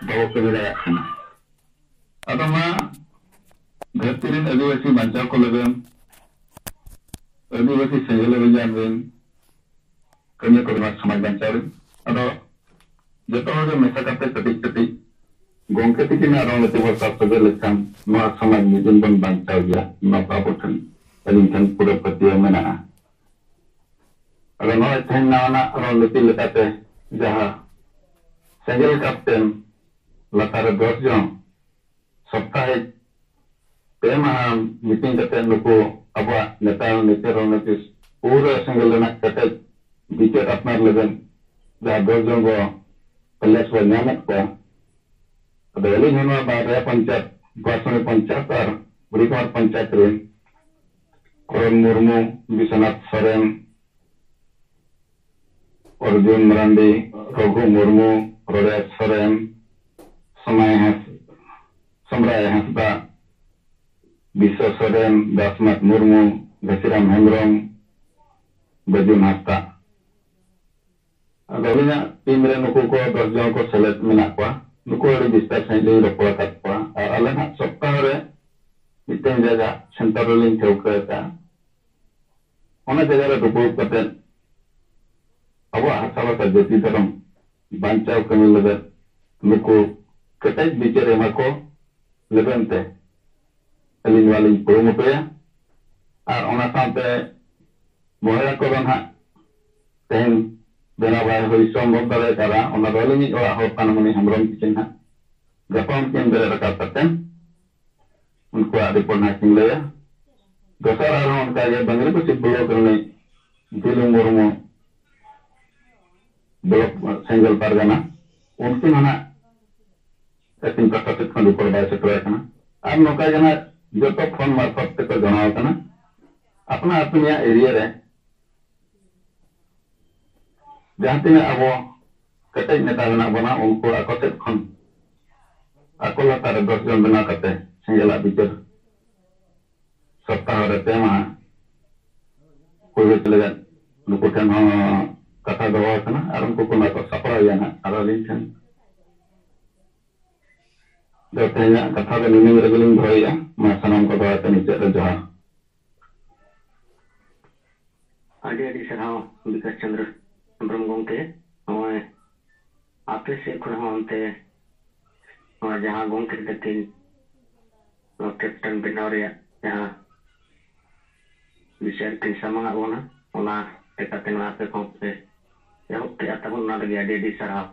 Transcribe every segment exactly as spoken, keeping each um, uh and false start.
ᱵᱟᱵᱚ ᱠᱟᱹᱢᱤ ᱫᱟᱲᱮᱭᱟᱜ ᱠᱟᱱᱟ᱾ ᱟᱫᱚ ᱢᱟ ᱫᱷᱟᱹᱨᱛᱤ ᱨᱮᱱ ᱟᱹᱫᱤᱵᱟᱹᱥᱤ ᱵᱟᱧᱪᱟᱣ ᱠᱚ ᱞᱟᱹᱜᱤᱫ, ᱟᱹᱫᱤᱵᱟᱹᱥᱤ ᱥᱮᱸᱜᱮᱞ ᱚᱵᱷᱤᱡᱟᱱ ᱨᱮᱱ ᱠᱟᱹᱢᱤᱭᱟᱹ ᱠᱚ ᱱᱚᱣᱟ ᱥᱚᱢᱟᱡᱽ ᱵᱟᱧᱪᱟᱣ ᱨᱮ᱾ ᱟᱫᱚ ᱡᱚᱛᱚ ᱦᱚᱲ ᱜᱮ ᱢᱮᱥᱟ ᱠᱟᱛᱮ ᱠᱟᱹᱴᱤᱡ ᱠᱟᱹᱴᱤᱡ ᱜᱚᱝᱠᱮ ᱛᱤᱠᱤᱱᱟᱜ ᱨᱚᱲ ᱞᱮᱠᱟ ᱵᱚ ᱥᱟᱵ ᱥᱚᱡᱷᱮ ᱞᱮᱠᱷᱟᱱ ᱱᱚᱣᱟ ᱥᱚᱢᱟᱡᱽ ᱢᱤᱫ ᱫᱤᱱ ᱵᱚᱱ ᱵᱟᱧᱪᱟᱣ ᱜᱮᱭᱟ, ᱱᱚᱣᱟ ᱫᱚ ᱟᱵᱚ ᱴᱷᱮᱱ, ᱟᱹᱞᱤᱧ ᱴᱷᱮᱱ ᱯᱩᱨᱟᱹ ᱯᱟᱹᱛᱭᱟᱹᱣ ᱢᱮᱱᱟᱜᱼᱟ᱾ ᱟᱫᱚ ᱱᱚᱜᱼᱚᱭ ᱛᱮᱦᱮᱧ ᱱᱟᱣᱟᱱᱟᱜ ᱨᱚᱲ ᱞᱤᱯᱤ ᱞᱮᱠᱟᱛᱮ ᱡᱟᱦᱟᱸ ᱥᱮᱸᱜᱮᱞ ᱠᱟᱯᱴᱮᱱ ᱞᱟᱛᱟᱨ ᱨᱮ ᱫᱚᱥ ᱡᱚᱱ ᱥᱚᱯᱛᱟᱦᱤᱠ ᱯᱮ ᱢᱟᱦᱟ ᱢᱤᱴᱤᱝ ᱠᱟᱛᱮ ᱱᱩᱠᱩ ᱟᱵᱚᱣᱟᱜ ᱱᱮᱛᱟ ᱱᱤᱛᱤ ᱨᱚᱱᱱᱤᱛᱤ ᱯᱩᱨᱟᱹ ᱥᱮᱸᱜᱮᱞ ᱨᱮᱱᱟᱜ ᱠᱮᱴᱮᱡ ᱵᱤᱪᱟᱹᱨ ᱟᱯᱱᱟᱨ ᱞᱟᱹᱜᱤᱫ ᱡᱟᱦᱟᱸ ᱫᱚᱥ ᱡᱚᱱ ᱵᱚ ᱯᱞᱮᱭᱟᱨᱥ ᱵᱚ ᱧᱟᱢᱮᱫ ᱠᱚᱣᱟ᱾ ᱟᱫᱚ ᱟᱹᱞᱤᱧ ᱦᱚᱸ ᱱᱚᱣᱟ ᱵᱟᱨᱭᱟ ᱯᱚᱧᱪᱟᱭᱮᱛ, ᱵᱟᱥᱚᱱᱤ ᱯᱚᱧᱪᱟᱭᱮᱛ ᱟᱨ ᱵᱩᱲᱦᱤᱠᱩᱢᱟᱨ ᱯᱚᱧᱪᱟᱭᱮᱛ ᱨᱮᱱ ᱠᱚᱨᱚᱱ ᱢᱩᱨᱢᱩ, ᱵᱤᱥᱣᱚᱱᱟᱛᱷ ᱥᱚᱨᱮᱱ, ᱚᱨᱡᱩᱱ ᱢᱟᱨᱟᱱᱰᱤ, ᱨᱚᱜᱷᱩ ᱢᱩᱨᱢᱩ, ᱨᱚᱲᱮᱭᱟ ᱥᱚᱨᱮᱱ, ᱥᱚᱢᱟᱭ ᱦᱟᱸᱥ-, ᱥᱚᱢᱨᱟᱭ ᱦᱟᱸᱥᱫᱟ, ᱵᱤᱥᱥᱚ ᱥᱚᱨᱮᱱ, ᱫᱟᱥᱱᱟᱛᱷ ᱢᱩᱨᱢᱩ, ᱜᱷᱟᱥᱤᱨᱟᱢ ᱦᱮᱢᱵᱨᱚᱢ, ᱵᱟᱹᱡᱩᱱ ᱦᱟᱸᱥᱫᱟ᱾ ᱟᱫᱚ ᱟᱹᱞᱤᱧᱟᱜ ᱴᱤᱢ ᱨᱮ ᱱᱩᱠᱩ ᱠᱚ ᱫᱚᱥ ᱡᱚᱱ ᱠᱚ ᱥᱮᱞᱮᱫ ᱢᱮᱱᱟᱜ ᱠᱚᱣᱟ᱾ ᱱᱩᱠᱩ ᱟᱹᱰᱤ ᱵᱤᱥᱛᱟᱨ ᱥᱟᱺᱦᱤᱡ ᱞᱤᱧ ᱨᱚᱯᱚᱲ ᱟᱠᱟᱫ ᱠᱚᱣᱟ᱾ ᱟᱨ ᱟᱞᱮ ᱱᱟᱦᱟᱜ ᱥᱚᱯᱛᱟᱦᱚ ᱨᱮ ᱢᱤᱫᱴᱮᱱ ᱡᱟᱭᱜᱟ ᱥᱮᱱᱴᱟᱨ ᱨᱮᱞᱤᱧ ᱴᱷᱟᱹᱣᱠᱟᱹ ᱟᱠᱟᱫᱼᱟ᱾ ᱚᱱᱟ ᱡᱟᱭᱜᱟ ᱨᱮ ᱫᱩᱯᱲᱩᱵ ᱠᱟᱛᱮ ᱟᱵᱚᱣᱟᱜ ᱦᱟᱥᱟ ᱵᱷᱟᱥᱟ ᱡᱟᱹᱛᱤ ᱫᱷᱚᱨᱚᱢ ᱵᱟᱧᱪᱟᱣ ᱠᱟᱹᱢᱤ ᱞᱟᱹᱜᱤᱫ ᱱᱩᱠᱩ ᱠᱮᱴᱮᱡ ᱵᱤᱪᱟᱹᱨ ᱮᱢᱟ ᱠᱚ ᱞᱟᱹᱜᱤᱫ ᱛᱮ ᱟᱹᱞᱤᱧ ᱱᱚᱣᱟ ᱞᱤᱧ ᱠᱩᱨᱩᱢᱩᱴᱩᱭᱟ᱾ ᱟᱨ ᱚᱱᱟ ᱥᱟᱶᱛᱮ ᱢᱚᱦᱮᱲᱟ ᱠᱚᱫᱚ ᱱᱟᱦᱟᱜ ᱛᱮᱦᱮᱧ ᱵᱮᱱᱟᱣ ᱵᱟᱭ ᱦᱩᱭ ᱥᱚᱢᱵᱷᱚᱵ ᱫᱟᱲᱮ ᱠᱟᱫᱟ, ᱚᱱᱟ ᱫᱚ ᱟᱹᱞᱤᱧᱤᱡ ᱚᱲᱟᱜ ᱦᱚᱲ ᱠᱟᱱᱟ ᱢᱩᱱᱤ ᱦᱮᱢᱵᱨᱚᱢ ᱛᱤᱠᱤᱱ ᱱᱟᱦᱟᱜ ᱜᱟᱯᱟ ᱩᱱᱠᱤᱱ ᱵᱮᱨᱮᱫ ᱨᱟᱠᱟᱵ ᱠᱟᱛᱮ ᱩᱱᱠᱩᱣᱟᱜ ᱨᱤᱯᱳᱨᱴ ᱱᱟᱦᱟᱜ ᱠᱤᱱ ᱞᱟᱹᱭᱟ᱾ ᱫᱚᱥᱟᱨ ᱟᱨᱦᱚᱸ ᱚᱱᱠᱟᱜᱮ ᱵᱟᱝᱨᱤᱯᱩᱥᱤ ᱵᱞᱚᱠ ᱨᱤᱱᱤᱡ ᱫᱤᱞᱩ ᱢᱩᱨᱢᱩ, ᱵᱞᱚᱠ ᱥᱮᱸᱜᱮᱞ ᱯᱟᱨᱜᱟᱱᱟ, ᱩᱱᱠᱤᱱ ᱦᱚᱸ ᱱᱟᱦᱟᱜ ᱟᱹᱠᱤᱱ ᱯᱟᱦᱴᱟ ᱥᱮᱫ ᱠᱷᱚᱱ ᱨᱤᱯᱳᱨᱴ ᱵᱟᱭ ᱥᱮᱴᱮᱨ ᱟᱠᱟᱱᱟ᱾ ᱟᱨ ᱱᱚᱝᱠᱟ ᱜᱮ ᱱᱟᱦᱟᱜ ᱡᱚᱛᱚ ᱯᱷᱳᱱ ᱢᱟᱨᱯᱷᱚᱛ ᱛᱮᱠᱚ ᱡᱟᱱᱟᱣ ᱟᱠᱟᱱᱟ᱾ ᱟᱯᱱᱟ ᱟᱹᱯᱱᱤᱭᱟᱜ ᱮᱨᱤᱭᱟ ᱨᱮ ᱡᱟᱦᱟᱸ ᱛᱤᱱᱟᱹᱜ ᱟᱵᱚ ᱠᱮᱴᱮᱡ ᱱᱮᱛᱟ ᱢᱮᱱᱟᱜ ᱵᱚᱱᱟ, ᱩᱱᱠᱩ ᱟᱠᱚ ᱥᱮᱫ ᱠᱷᱚᱱ ᱟᱠᱚ ᱞᱟᱛᱟᱨ ᱨᱮ ᱫᱚᱥ ᱡᱚᱱ ᱵᱮᱱᱟᱣ ᱠᱟᱛᱮ ᱥᱮᱸᱜᱮᱞᱟᱜ ᱵᱤᱪᱟᱹᱨ ᱥᱚᱯᱛᱟᱦᱚ ᱨᱮ ᱯᱮ ᱢᱟᱦᱟ ᱦᱩᱭ ᱦᱚᱪᱚ ᱞᱟᱹᱜᱤᱫ ᱱᱩᱠᱩ ᱴᱷᱮᱱ ᱦᱚᱸ ᱠᱟᱛᱷᱟ ᱫᱚᱦᱚ ᱟᱠᱟᱱᱟ ᱟᱨ ᱩᱱᱠᱩ ᱠᱚ ᱱᱚᱣᱟ ᱠᱚ ᱥᱟᱯᱲᱟᱣ ᱮᱭᱟ ᱱᱟᱦᱟᱜ᱾ ᱟᱫᱚ ᱟᱹᱞᱤᱧ ᱴᱷᱮᱱ ᱫᱚ ᱛᱮᱦᱮᱧᱟᱜ ᱠᱟᱛᱷᱟ ᱫᱚ ᱱᱤᱱᱟᱹᱜ ᱨᱮᱜᱮᱞᱤᱧ ᱫᱚᱦᱚᱭᱮᱫᱼᱟ᱾ ᱢᱟ ᱥᱟᱱᱟᱢ ᱠᱚ ᱫᱚᱦᱲᱟ ᱛᱮ ᱢᱩᱪᱟᱹᱫ ᱨᱮ ᱡᱚᱦᱟᱨ᱾ ᱟᱹᱰᱤ ᱟᱹᱰᱤ ᱥᱟᱨᱦᱟᱣ ᱵᱤᱠᱟᱥ ᱪᱚᱸᱫᱽᱨᱚ ᱦᱮᱢᱵᱨᱚᱢ ᱜᱚᱢᱠᱮ᱾ ᱱᱚᱜᱼᱚᱭ ᱟᱯᱮ ᱥᱮᱫ ᱠᱷᱚᱱ ᱦᱚᱸ ᱚᱱᱛᱮ ᱱᱚᱣᱟ ᱡᱟᱦᱟᱸ ᱜᱚᱢᱠᱮ ᱛᱟᱹᱠᱤᱱ ᱱᱚᱣᱟ ᱠᱮᱯᱴᱮᱱ ᱵᱮᱱᱟᱣ ᱨᱮᱭᱟᱜ ᱡᱟᱦᱟᱸ ᱵᱤᱪᱟᱹᱨ ᱠᱤᱱ ᱥᱟᱢᱟᱝ ᱟᱫ ᱵᱚᱱᱟ, ᱚᱱᱟ ᱞᱮᱠᱟᱛᱮ ᱱᱚᱣᱟ ᱟᱯᱮ ᱠᱚᱦᱚᱸ ᱯᱮ ᱮᱦᱚᱵ ᱠᱮᱜᱼᱟ ᱛᱟᱵᱚᱱ, ᱚᱱᱟ ᱞᱟᱹᱜᱤᱫ ᱟᱹᱰᱤ ᱟᱹᱰᱤ ᱥᱟᱨᱦᱟᱣ᱾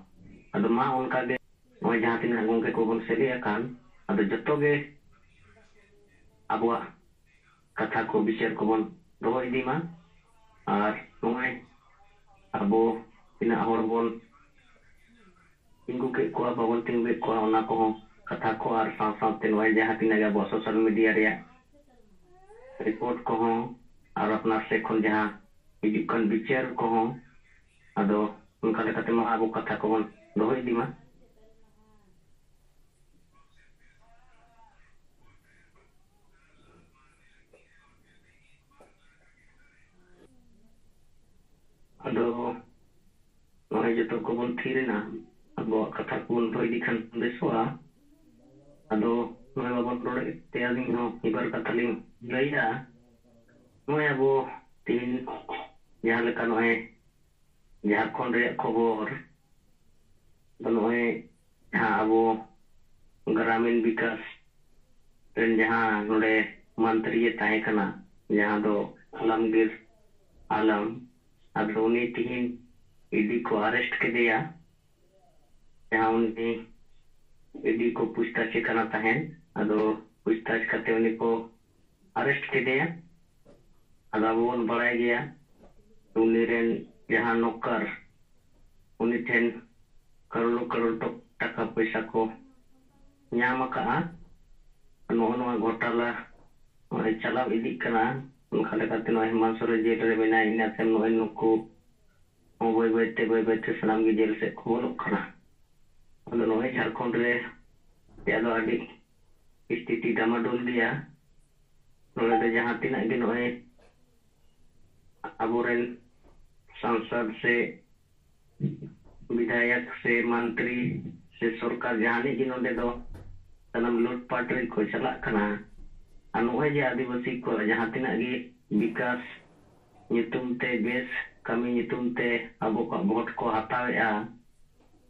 ᱟᱫᱚ ᱢᱟ ᱚᱱᱠᱟ ᱜᱮ ᱱᱚᱜᱼᱚᱭ ᱡᱟᱦᱟᱸ ᱛᱤᱱᱟᱹᱜ ᱜᱚᱢᱠᱮ ᱠᱚᱵᱚᱱ ᱥᱮᱞᱮᱫ ᱟᱠᱟᱱ, ᱟᱫᱚ ᱡᱚᱛᱚ ᱜᱮ ᱟᱵᱚᱣᱟᱜ ᱠᱟᱛᱷᱟ ᱠᱚ ᱵᱤᱪᱟᱹᱨ ᱠᱚᱵᱚᱱ ᱫᱚᱦᱚ ᱤᱫᱤ ᱢᱟ᱾ ᱟᱨ ᱱᱚᱜᱼᱚᱭ ᱟᱵᱚ ᱛᱤᱱᱟᱹᱜ ᱦᱚᱲ ᱵᱚᱱ ᱛᱤᱸᱜᱩ ᱠᱮᱫ ᱠᱚᱣᱟ, ᱵᱟᱵᱚᱱ ᱛᱤᱸᱜᱩ ᱠᱮᱫ ᱠᱚᱣᱟ, ᱚᱱᱟ ᱠᱚᱦᱚᱸ ᱠᱟᱛᱷᱟ ᱠᱚ, ᱟᱨ ᱥᱟᱶ ᱥᱟᱶᱛᱮ ᱱᱚᱜᱼᱚᱭ ᱡᱟᱦᱟᱸ ᱛᱤᱱᱟᱹᱜ ᱜᱮ ᱟᱵᱚᱣᱟᱜ social media ᱨᱮᱭᱟᱜ report ᱠᱚᱦᱚᱸ, ᱟᱨ ᱟᱯᱱᱟᱨ ᱥᱮᱫ ᱠᱷᱚᱱ ᱡᱟᱦᱟᱸ ᱦᱤᱡᱩᱜ ᱠᱟᱱ ᱵᱤᱪᱟᱹᱨ ᱠᱚᱦᱚᱸ, ᱟᱫᱚ ᱚᱱᱠᱟ ᱞᱮᱠᱟᱛᱮ ᱢᱟ ᱟᱵᱚ ᱠᱟᱛᱷᱟ ᱠᱚᱵᱚᱱ ᱫᱚᱦᱚ ᱤᱫᱤ ᱢᱟ᱾ ᱟᱫᱚ ᱱᱚᱜᱼᱚᱭ ᱡᱚᱛᱚ ᱠᱚᱵᱚᱱ ᱛᱷᱤᱨ ᱮᱱᱟ, ᱟᱵᱚᱣᱟᱜ ᱠᱟᱛᱷᱟ ᱠᱚᱵᱚᱱ ᱫᱚᱦᱚ ᱤᱫᱤ ᱠᱷᱟᱱ ᱵᱮᱥᱚᱜᱼᱟ᱾ ᱟᱫᱚ ᱱᱚᱜᱼᱚᱭ ᱵᱟᱵᱚᱱ ᱨᱚᱲᱮᱫ ᱛᱮ ᱟᱹᱞᱤᱧ ᱦᱚᱸ ᱢᱤᱫ ᱵᱟᱨ ᱠᱟᱛᱷᱟ ᱞᱤᱧ ᱞᱟᱹᱭᱟ᱾ ᱱᱚᱜᱼᱚᱭ ᱟᱵᱚ ᱛᱤᱦᱤᱧ ᱡᱟᱦᱟᱸ ᱞᱮᱠᱟ ᱱᱚᱜᱼᱚᱭ ᱡᱷᱟᱲᱠᱷᱚᱸᱰ ᱨᱮᱭᱟᱜ ᱠᱷᱚᱵᱚᱨ, ᱟᱫᱚ ᱱᱚᱜᱼᱚᱭ ᱡᱟᱦᱟᱸ ᱟᱵᱚ ᱜᱨᱟᱢᱤᱱ ᱵᱤᱠᱟᱥ ᱨᱮᱱ ᱡᱟᱦᱟᱸ ᱱᱚᱰᱮ ᱢᱚᱱᱛᱨᱤᱭᱮ ᱛᱟᱦᱮᱸ ᱠᱟᱱᱟ, ᱡᱟᱦᱟᱸ ᱫᱚ ᱟᱞᱟᱢᱜᱤᱨ ᱟᱞᱟᱢ, ᱟᱫᱚ ᱩᱱᱤ ᱛᱤᱦᱤᱧ ᱤᱰᱤ ᱠᱚ arrest ᱠᱮᱫᱮᱭᱟ᱾ ᱡᱟᱦᱟᱸ ᱩᱱᱤ ᱤᱰᱤ ᱠᱚ ᱯᱩᱪᱷᱛᱟᱪᱷᱮ ᱠᱟᱱᱟ ᱛᱟᱦᱮᱸᱫ, ᱟᱫᱚ ᱯᱩᱪᱷᱛᱟᱪᱷ ᱠᱟᱛᱮ ᱩᱱᱤ ᱠᱚ arrest ᱠᱮᱫᱮᱭᱟ᱾ ᱟᱫᱚ ᱟᱵᱚ ᱵᱚᱱ ᱵᱟᱲᱟᱭ ᱜᱮᱭᱟ, ᱩᱱᱤ ᱨᱮᱱ ᱡᱟᱦᱟᱸ ᱱᱚᱠᱟᱨ, ᱩᱱᱤ ᱴᱷᱮᱱ ᱠᱟᱨᱳᱲ ᱠᱟᱨᱳᱲ ᱴᱚᱠ-, ᱴᱟᱠᱟ ᱯᱚᱭᱥᱟ ᱠᱚ ᱧᱟᱢ ᱟᱠᱟᱜᱼᱟ᱾ ᱱᱚᱜᱼᱚ ᱱᱚᱣᱟ ᱜᱷᱚᱴᱟᱞᱟ ᱱᱚᱜᱼᱚᱭ ᱪᱟᱞᱟᱣ ᱤᱫᱤᱜ ᱠᱟᱱᱟ᱾ ᱚᱱᱠᱟ ᱞᱮᱠᱟᱛᱮ ᱱᱚᱜᱼᱚᱭ ᱦᱮᱢᱟᱱᱛ ᱥᱚᱨᱮᱱ ᱡᱮᱞ ᱨᱮ ᱢᱮᱱᱟᱭ, ᱤᱱᱟᱹ ᱛᱟᱭᱚᱢ ᱱᱚᱜᱼᱚᱭ ᱱᱩᱠᱩ ᱦᱚᱸ ᱵᱟᱹᱭ ᱵᱟᱹᱭ ᱛᱮ, ᱵᱟᱹᱭ ᱵᱟᱹᱭ ᱛᱮ ᱥᱟᱱᱟᱢ ᱜᱮ ᱡᱮᱞ ᱥᱮᱫ ᱠᱚ ᱵᱚᱞᱚᱜ ᱠᱟᱱᱟ᱾ ᱟᱫᱚ ᱱᱚᱜᱼᱚᱭ ᱡᱷᱟᱲᱠᱷᱚᱸᱰ ᱨᱮ ᱨᱮᱭᱟᱜ ᱫᱚ ᱟᱹᱰᱤ ᱥᱛᱷᱤᱛᱤ ᱰᱟᱢᱟᱰᱳᱞ ᱜᱮᱭᱟ᱾ ᱱᱚᱰᱮ ᱫᱚ ᱡᱟᱦᱟᱸ ᱛᱤᱱᱟᱹᱜ ᱜᱮ ᱱᱚᱜᱼᱚᱭ ᱟᱵᱚᱨᱮᱱ ᱥᱟᱝᱥᱚᱫ ᱥᱮ ᱵᱤᱫᱷᱟᱭᱚᱠ ᱥᱮ ᱢᱚᱱᱛᱨᱤ ᱥᱮ ᱥᱚᱨᱠᱟᱨ ᱡᱟᱦᱟᱱᱤᱡ ᱜᱮ ᱱᱚᱰᱮ ᱫᱚ ᱥᱟᱱᱟᱢ ᱞᱩᱴᱯᱟᱴ ᱨᱮᱠᱚ ᱪᱟᱞᱟᱜ ᱠᱟᱱᱟ᱾ ᱟᱨ ᱱᱚᱜᱼᱚᱭ ᱡᱮ ᱟᱹᱫᱤᱵᱟᱹᱥᱤ ᱠᱚᱣᱟᱜ ᱡᱟᱦᱟᱸ ᱛᱤᱱᱟᱹᱜ ᱜᱮ ᱵᱤᱠᱟᱥ ᱧᱩᱛᱩᱢ ᱛᱮ, ᱵᱮᱥ ᱠᱟᱹᱢᱤ ᱧᱩᱛᱩᱢ ᱛᱮ ᱟᱵᱚ ᱠᱚᱣᱟᱜ ᱵᱷᱳᱴ ᱠᱚ ᱦᱟᱛᱟᱣᱮᱫᱼᱟ,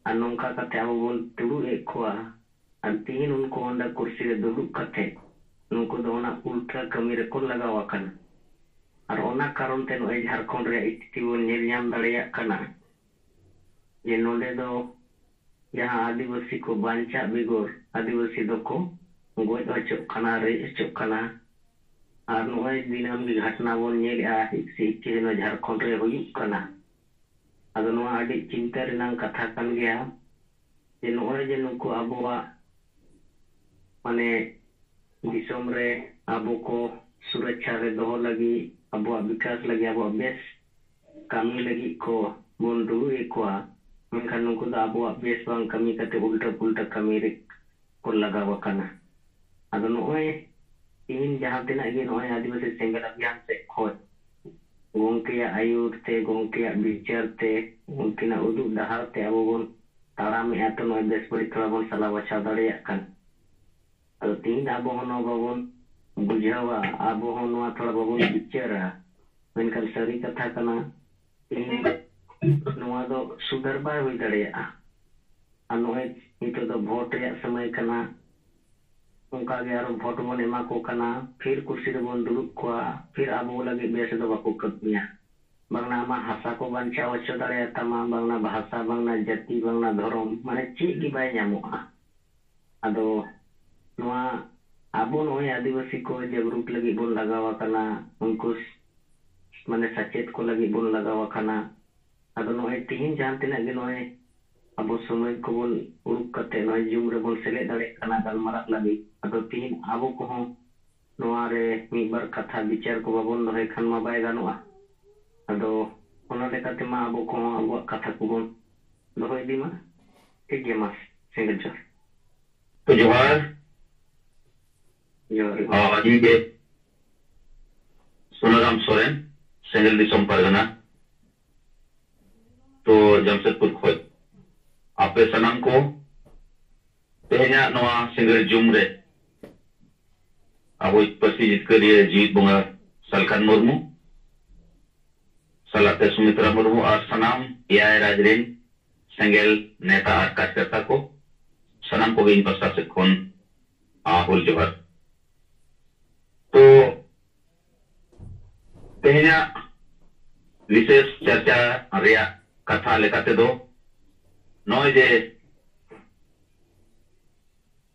ᱟᱨ ᱱᱚᱝᱠᱟ ᱠᱟᱛᱮ ᱟᱵᱚ ᱵᱚᱱ ᱫᱩᱲᱩᱵ ᱮᱫ ᱠᱚᱣᱟ, ᱟᱨ ᱛᱤᱦᱤᱧ ᱩᱱᱠᱩ ᱚᱸᱰᱮ ᱠᱩᱨᱥᱤ ᱨᱮ ᱫᱩᱲᱩᱵ ᱠᱟᱛᱮ ᱱᱩᱠᱩ ᱫᱚ ᱚᱱᱟ ᱩᱞᱴᱟᱹ ᱠᱟᱹᱢᱤ ᱨᱮᱠᱚ ᱞᱟᱜᱟᱣ ᱟᱠᱟᱱᱟ᱾ ᱟᱨ ᱚᱱᱟ ᱠᱟᱨᱚᱱ ᱛᱮ ᱱᱚᱜᱼᱚᱭ ᱡᱷᱟᱲᱠᱷᱚᱸᱰ ᱨᱮᱭᱟᱜ ᱥᱛᱷᱤᱛᱤ ᱵᱚᱱ ᱧᱮᱞ ᱧᱟᱢ ᱫᱟᱲᱮᱭᱟᱜ ᱠᱟᱱᱟ ᱡᱮ ᱱᱚᱰᱮ ᱫᱚ ᱡᱟᱦᱟᱸ ᱟᱹᱫᱤᱵᱟᱹᱥᱤ ᱠᱚ ᱵᱟᱧᱪᱟᱜ ᱵᱮᱜᱚᱨ ᱟᱹᱫᱤᱵᱟᱹᱥᱤ ᱫᱚᱠᱚ ᱜᱚᱡ ᱦᱚᱪᱚᱜ ᱠᱟᱱᱟ, ᱨᱮᱡ ᱦᱚᱪᱚᱜ ᱠᱟᱱᱟ᱾ ᱟᱨ ᱱᱚᱜᱼᱚᱭ ᱫᱤᱱᱟᱹᱢ ᱜᱮ ᱜᱷᱟᱴᱱᱟ ᱵᱚᱱ ᱧᱮᱞᱮᱜᱼᱟ, ᱤᱠᱥᱤ ᱤᱠᱤᱥ ᱱᱚᱣᱟ ᱡᱷᱟᱲᱠᱷᱚᱸᱰ ᱨᱮ ᱦᱩᱭᱩᱜ ᱠᱟᱱᱟ᱾ ᱟᱫᱚ ᱱᱚᱣᱟ ᱟᱹᱰᱤ ᱪᱤᱱᱛᱟᱹ ᱨᱮᱱᱟᱝ ᱠᱟᱛᱷᱟ ᱠᱟᱱ ᱜᱮᱭᱟ ᱡᱮ ᱱᱚᱜᱼᱚᱭ ᱡᱮ ᱱᱩᱠᱩ ᱟᱵᱚᱣᱟᱜ ᱢᱟᱱᱮ ᱫᱤᱥᱚᱢ ᱨᱮ ᱟᱵᱚ ᱠᱚ ᱥᱩᱨᱚᱠᱪᱷᱟ ᱨᱮ ᱫᱚᱦᱚ ᱞᱟᱹᱜᱤᱫ, ᱟᱵᱚᱣᱟᱜ ᱵᱤᱠᱟᱥ ᱞᱟᱹᱜᱤᱫ, ᱟᱵᱚᱣᱟᱜ ᱵᱮᱥ ᱠᱟᱹᱢᱤ ᱞᱟᱹᱜᱤᱫ ᱠᱚ ᱵᱚᱱ ᱫᱩᱲᱩᱵ ᱮᱫ ᱠᱚᱣᱟ, ᱢᱮᱱᱠᱷᱟᱱ ᱱᱩᱠᱩ ᱫᱚ ᱟᱵᱚᱣᱟᱜ ᱵᱮᱥ ᱵᱟᱝ ᱠᱟᱹᱢᱤ ᱠᱟᱛᱮ ᱩᱞᱴᱟᱹ ᱯᱩᱞᱴᱟᱹ ᱠᱟᱹᱢᱤ ᱨᱮ ᱠᱚ ᱞᱟᱜᱟᱣ ᱟᱠᱟᱱᱟ᱾ ᱟᱫᱚ ᱱᱚᱜᱼᱚᱭ ᱛᱤᱦᱤᱧ ᱡᱟᱦᱟᱸ ᱛᱤᱱᱟᱹᱜ ᱜᱮ ᱱᱚᱜᱼᱚᱭ ᱟᱹᱫᱤᱵᱟᱹᱥᱤ ᱥᱮᱸᱜᱮᱞ ᱚᱵᱷᱤᱭᱟᱱ ᱥᱮᱫ ᱠᱷᱚᱱ ᱜᱚᱢᱠᱮᱭᱟᱜ ᱟᱹᱭᱩᱨ ᱛᱮ, ᱜᱚᱢᱠᱮᱭᱟᱜ ᱵᱤᱪᱟᱹᱨ ᱛᱮ, ᱩᱱᱠᱤᱱᱟᱜ ᱩᱫᱩᱜ ᱰᱟᱦᱟᱨ ᱛᱮ ᱟᱵᱚ ᱵᱚᱱ ᱛᱟᱲᱟᱢᱮᱜᱼᱟ, ᱛᱚ ᱱᱚᱜᱼᱚᱭ ᱵᱮᱥ ᱵᱟᱹᱲᱤᱡ ᱛᱷᱚᱲᱟ ᱵᱚᱱ ᱥᱟᱞᱟ ᱵᱟᱪᱷᱟᱣ ᱫᱟᱲᱮᱭᱟᱜ ᱠᱟᱱᱟ᱾ ᱟᱫᱚ ᱛᱤᱦᱤᱧ ᱟᱵᱚ ᱦᱚᱸ ᱱᱚᱣᱟ ᱵᱟᱵᱚᱱ ᱵᱩᱡᱷᱟᱹᱣᱟ, ᱟᱵᱚ ᱦᱚᱸ ᱱᱚᱣᱟ ᱛᱷᱚᱲᱟ ᱵᱟᱵᱚᱱ ᱵᱤᱪᱟᱹᱨᱟ, ᱢᱮᱱᱠᱷᱟᱱ ᱥᱟᱹᱨᱤ ᱠᱟᱛᱷᱟ ᱠᱟᱱᱟ, ᱛᱤᱦᱤᱧ ᱱᱚᱣᱟ ᱫᱚ ᱥᱩᱫᱷᱟᱹᱨ ᱵᱟᱭ ᱦᱩᱭ ᱫᱟᱲᱮᱭᱟᱜᱼᱟ᱾ ᱟᱨ ᱱᱚᱜᱼᱚᱭ ᱱᱤᱛᱚᱜ ᱫᱚ ᱵᱷᱳᱴ ᱨᱮᱭᱟᱜ ᱥᱚᱢᱚᱭ ᱠᱟᱱᱟ, ᱚᱱᱠᱟ ᱜᱮ ᱟᱨᱚ ᱵᱷᱳᱴ ᱵᱚᱱ ᱮᱢᱟ ᱠᱚ ᱠᱟᱱᱟ, ᱯᱷᱤᱨ ᱠᱩᱨᱥᱤ ᱨᱮᱵᱚᱱ ᱫᱩᱲᱩᱵ ᱠᱚᱣᱟ, ᱯᱷᱤᱨ ᱟᱵᱚ ᱞᱟᱹᱜᱤᱫ ᱵᱮᱥ ᱫᱚ ᱵᱟᱠᱚ ᱠᱟᱹᱢᱤᱭᱟ᱾ ᱵᱟᱝ ᱱᱟ ᱟᱢᱟᱜ ᱦᱟᱥᱟ ᱠᱚ ᱵᱟᱧᱪᱟᱣ ᱦᱚᱪᱚ ᱫᱟᱲᱮᱭᱟᱛᱟᱢᱟ, ᱵᱟᱝ ᱱᱟ ᱵᱷᱟᱥᱟ, ᱵᱟᱝ ᱱᱟ ᱡᱟᱹᱛᱤ, ᱵᱟᱝ ᱱᱟ ᱫᱷᱚᱨᱚᱢ, ᱢᱟᱱᱮ ᱪᱮᱫ ᱜᱮ ᱵᱟᱭ ᱧᱟᱢᱚᱜᱼᱟ᱾ ᱟᱫᱚ ᱱᱚᱣᱟ ᱟᱵᱚ ᱱᱚᱜᱼᱚᱭ ᱟᱹᱫᱤᱵᱟᱹᱥᱤ ᱠᱚ ᱡᱟᱜᱽᱨᱩᱠ ᱞᱟᱹᱜᱤᱫ ᱵᱚᱱ ᱞᱟᱜᱟᱣ ᱟᱠᱟᱱᱟ, ᱩᱱᱠᱩ ᱢᱟᱱᱮ ᱥᱟᱪᱮᱛ ᱠᱚ ᱞᱟᱹᱜᱤᱫ ᱵᱚᱱ ᱞᱟᱜᱟᱣ ᱟᱠᱟᱱᱟ᱾ ᱟᱫᱚ ᱱᱚᱜᱼᱚᱭ ᱛᱤᱦᱤᱧ ᱡᱟᱦᱟᱸ ᱛᱤᱱᱟᱹᱜ ᱜᱮ ᱱᱚᱜᱼᱚᱭ ᱟᱵᱚ ᱥᱚᱢᱚᱭ ᱠᱚᱵᱚᱱ ᱩᱰᱩᱠ ᱠᱟᱛᱮ ᱱᱚᱜᱼᱚᱭ ᱡᱩᱢ ᱨᱮᱵᱚᱱ ᱥᱮᱞᱮᱫ ᱫᱟᱲᱮᱭᱟᱜ ᱠᱟᱱᱟ ᱜᱟᱞᱢᱟᱨᱟᱜ ᱞᱟᱹᱜᱤᱫ, ᱟᱫᱚ ᱛᱤᱦᱤᱧ ᱟᱵᱚ ᱠᱚᱦᱚᱸ ᱱᱚᱣᱟ ᱨᱮ ᱢᱤᱫ ᱵᱟᱨ ᱠᱟᱛᱷᱟ ᱵᱤᱪᱟᱹᱨ ᱠᱚ ᱵᱟᱵᱚᱱ ᱫᱚᱦᱚᱭ ᱠᱷᱟᱱ ᱢᱟ ᱵᱟᱭ ᱜᱟᱱᱚᱜᱼᱟ᱾ ᱟᱫᱚ ᱚᱱᱟ ᱞᱮᱠᱟᱛᱮ ᱢᱟ ᱟᱵᱚ ᱠᱚᱦᱚᱸ ᱟᱵᱚᱣᱟᱜ ᱠᱟᱛᱷᱟ ᱠᱚᱵᱚᱱ ᱫᱚᱦᱚ ᱤᱫᱤ ᱢᱟ᱾ ᱴᱷᱤᱠ ᱜᱮᱭᱟ, ᱢᱟ ᱥᱮᱸᱜᱮᱞ ᱡᱚᱦᱟᱨ᱾ ᱛᱚ ᱡᱚᱦᱟᱨ᱾ ᱡᱚᱦᱟᱨ ᱜᱮ᱾ ᱟᱨ ᱤᱧ ᱜᱮ ᱥᱳᱱᱟᱨᱟᱢ ᱥᱚᱨᱮᱱ, ᱥᱮᱸᱜᱮᱞ ᱫᱤᱥᱚᱢ ᱯᱟᱨᱜᱟᱱᱟ, ᱛᱚ ᱡᱟᱢᱥᱮᱫᱽᱯᱩᱨ ᱠᱷᱚᱡ᱾ ᱟᱯᱮ ᱥᱟᱱᱟᱢ ᱠᱚ ᱛᱮᱦᱮᱧᱟᱜ ᱱᱚᱣᱟ ᱥᱤᱸᱜᱟᱹᱲ ᱡᱩᱢ ᱨᱮ ᱟᱵᱚᱭᱤᱡ ᱯᱟᱹᱨᱥᱤ ᱡᱤᱛᱠᱟᱹᱨᱤᱭᱟᱹ ᱡᱤᱣᱤᱫ ᱵᱚᱸᱜᱟ ᱥᱟᱞᱠᱷᱟᱱ ᱢᱩᱨᱢᱩ, ᱥᱟᱞᱟᱜ ᱛᱮ ᱥᱩᱢᱤᱛᱨᱟ ᱢᱩᱨᱢᱩ ᱟᱨ ᱥᱟᱱᱟᱢ ᱮᱭᱟᱭ ᱨᱟᱡᱽ ᱨᱤᱱ ᱥᱮᱸᱜᱮᱞ ᱱᱮᱛᱟ ᱟᱨ ᱠᱟᱨᱡᱚᱠᱚᱨᱛᱟ ᱠᱚ, ᱥᱟᱱᱟᱢ ᱠᱚᱜᱮ ᱤᱧ ᱯᱟᱥᱴᱟ ᱥᱮᱫ ᱠᱷᱚᱱ, ᱟ, ᱦᱩᱞ ᱡᱚᱦᱟᱨ᱾ ᱛᱚ, ᱛᱮᱦᱮᱧᱟᱜ ᱵᱤᱥᱮᱥ ᱪᱟᱨᱪᱟ ᱨᱮᱭᱟᱜ ᱠᱟᱛᱷᱟ ᱞᱮᱠᱟ ᱛᱮᱫᱚ, ᱱᱚᱜᱼᱚᱭ ᱡᱮ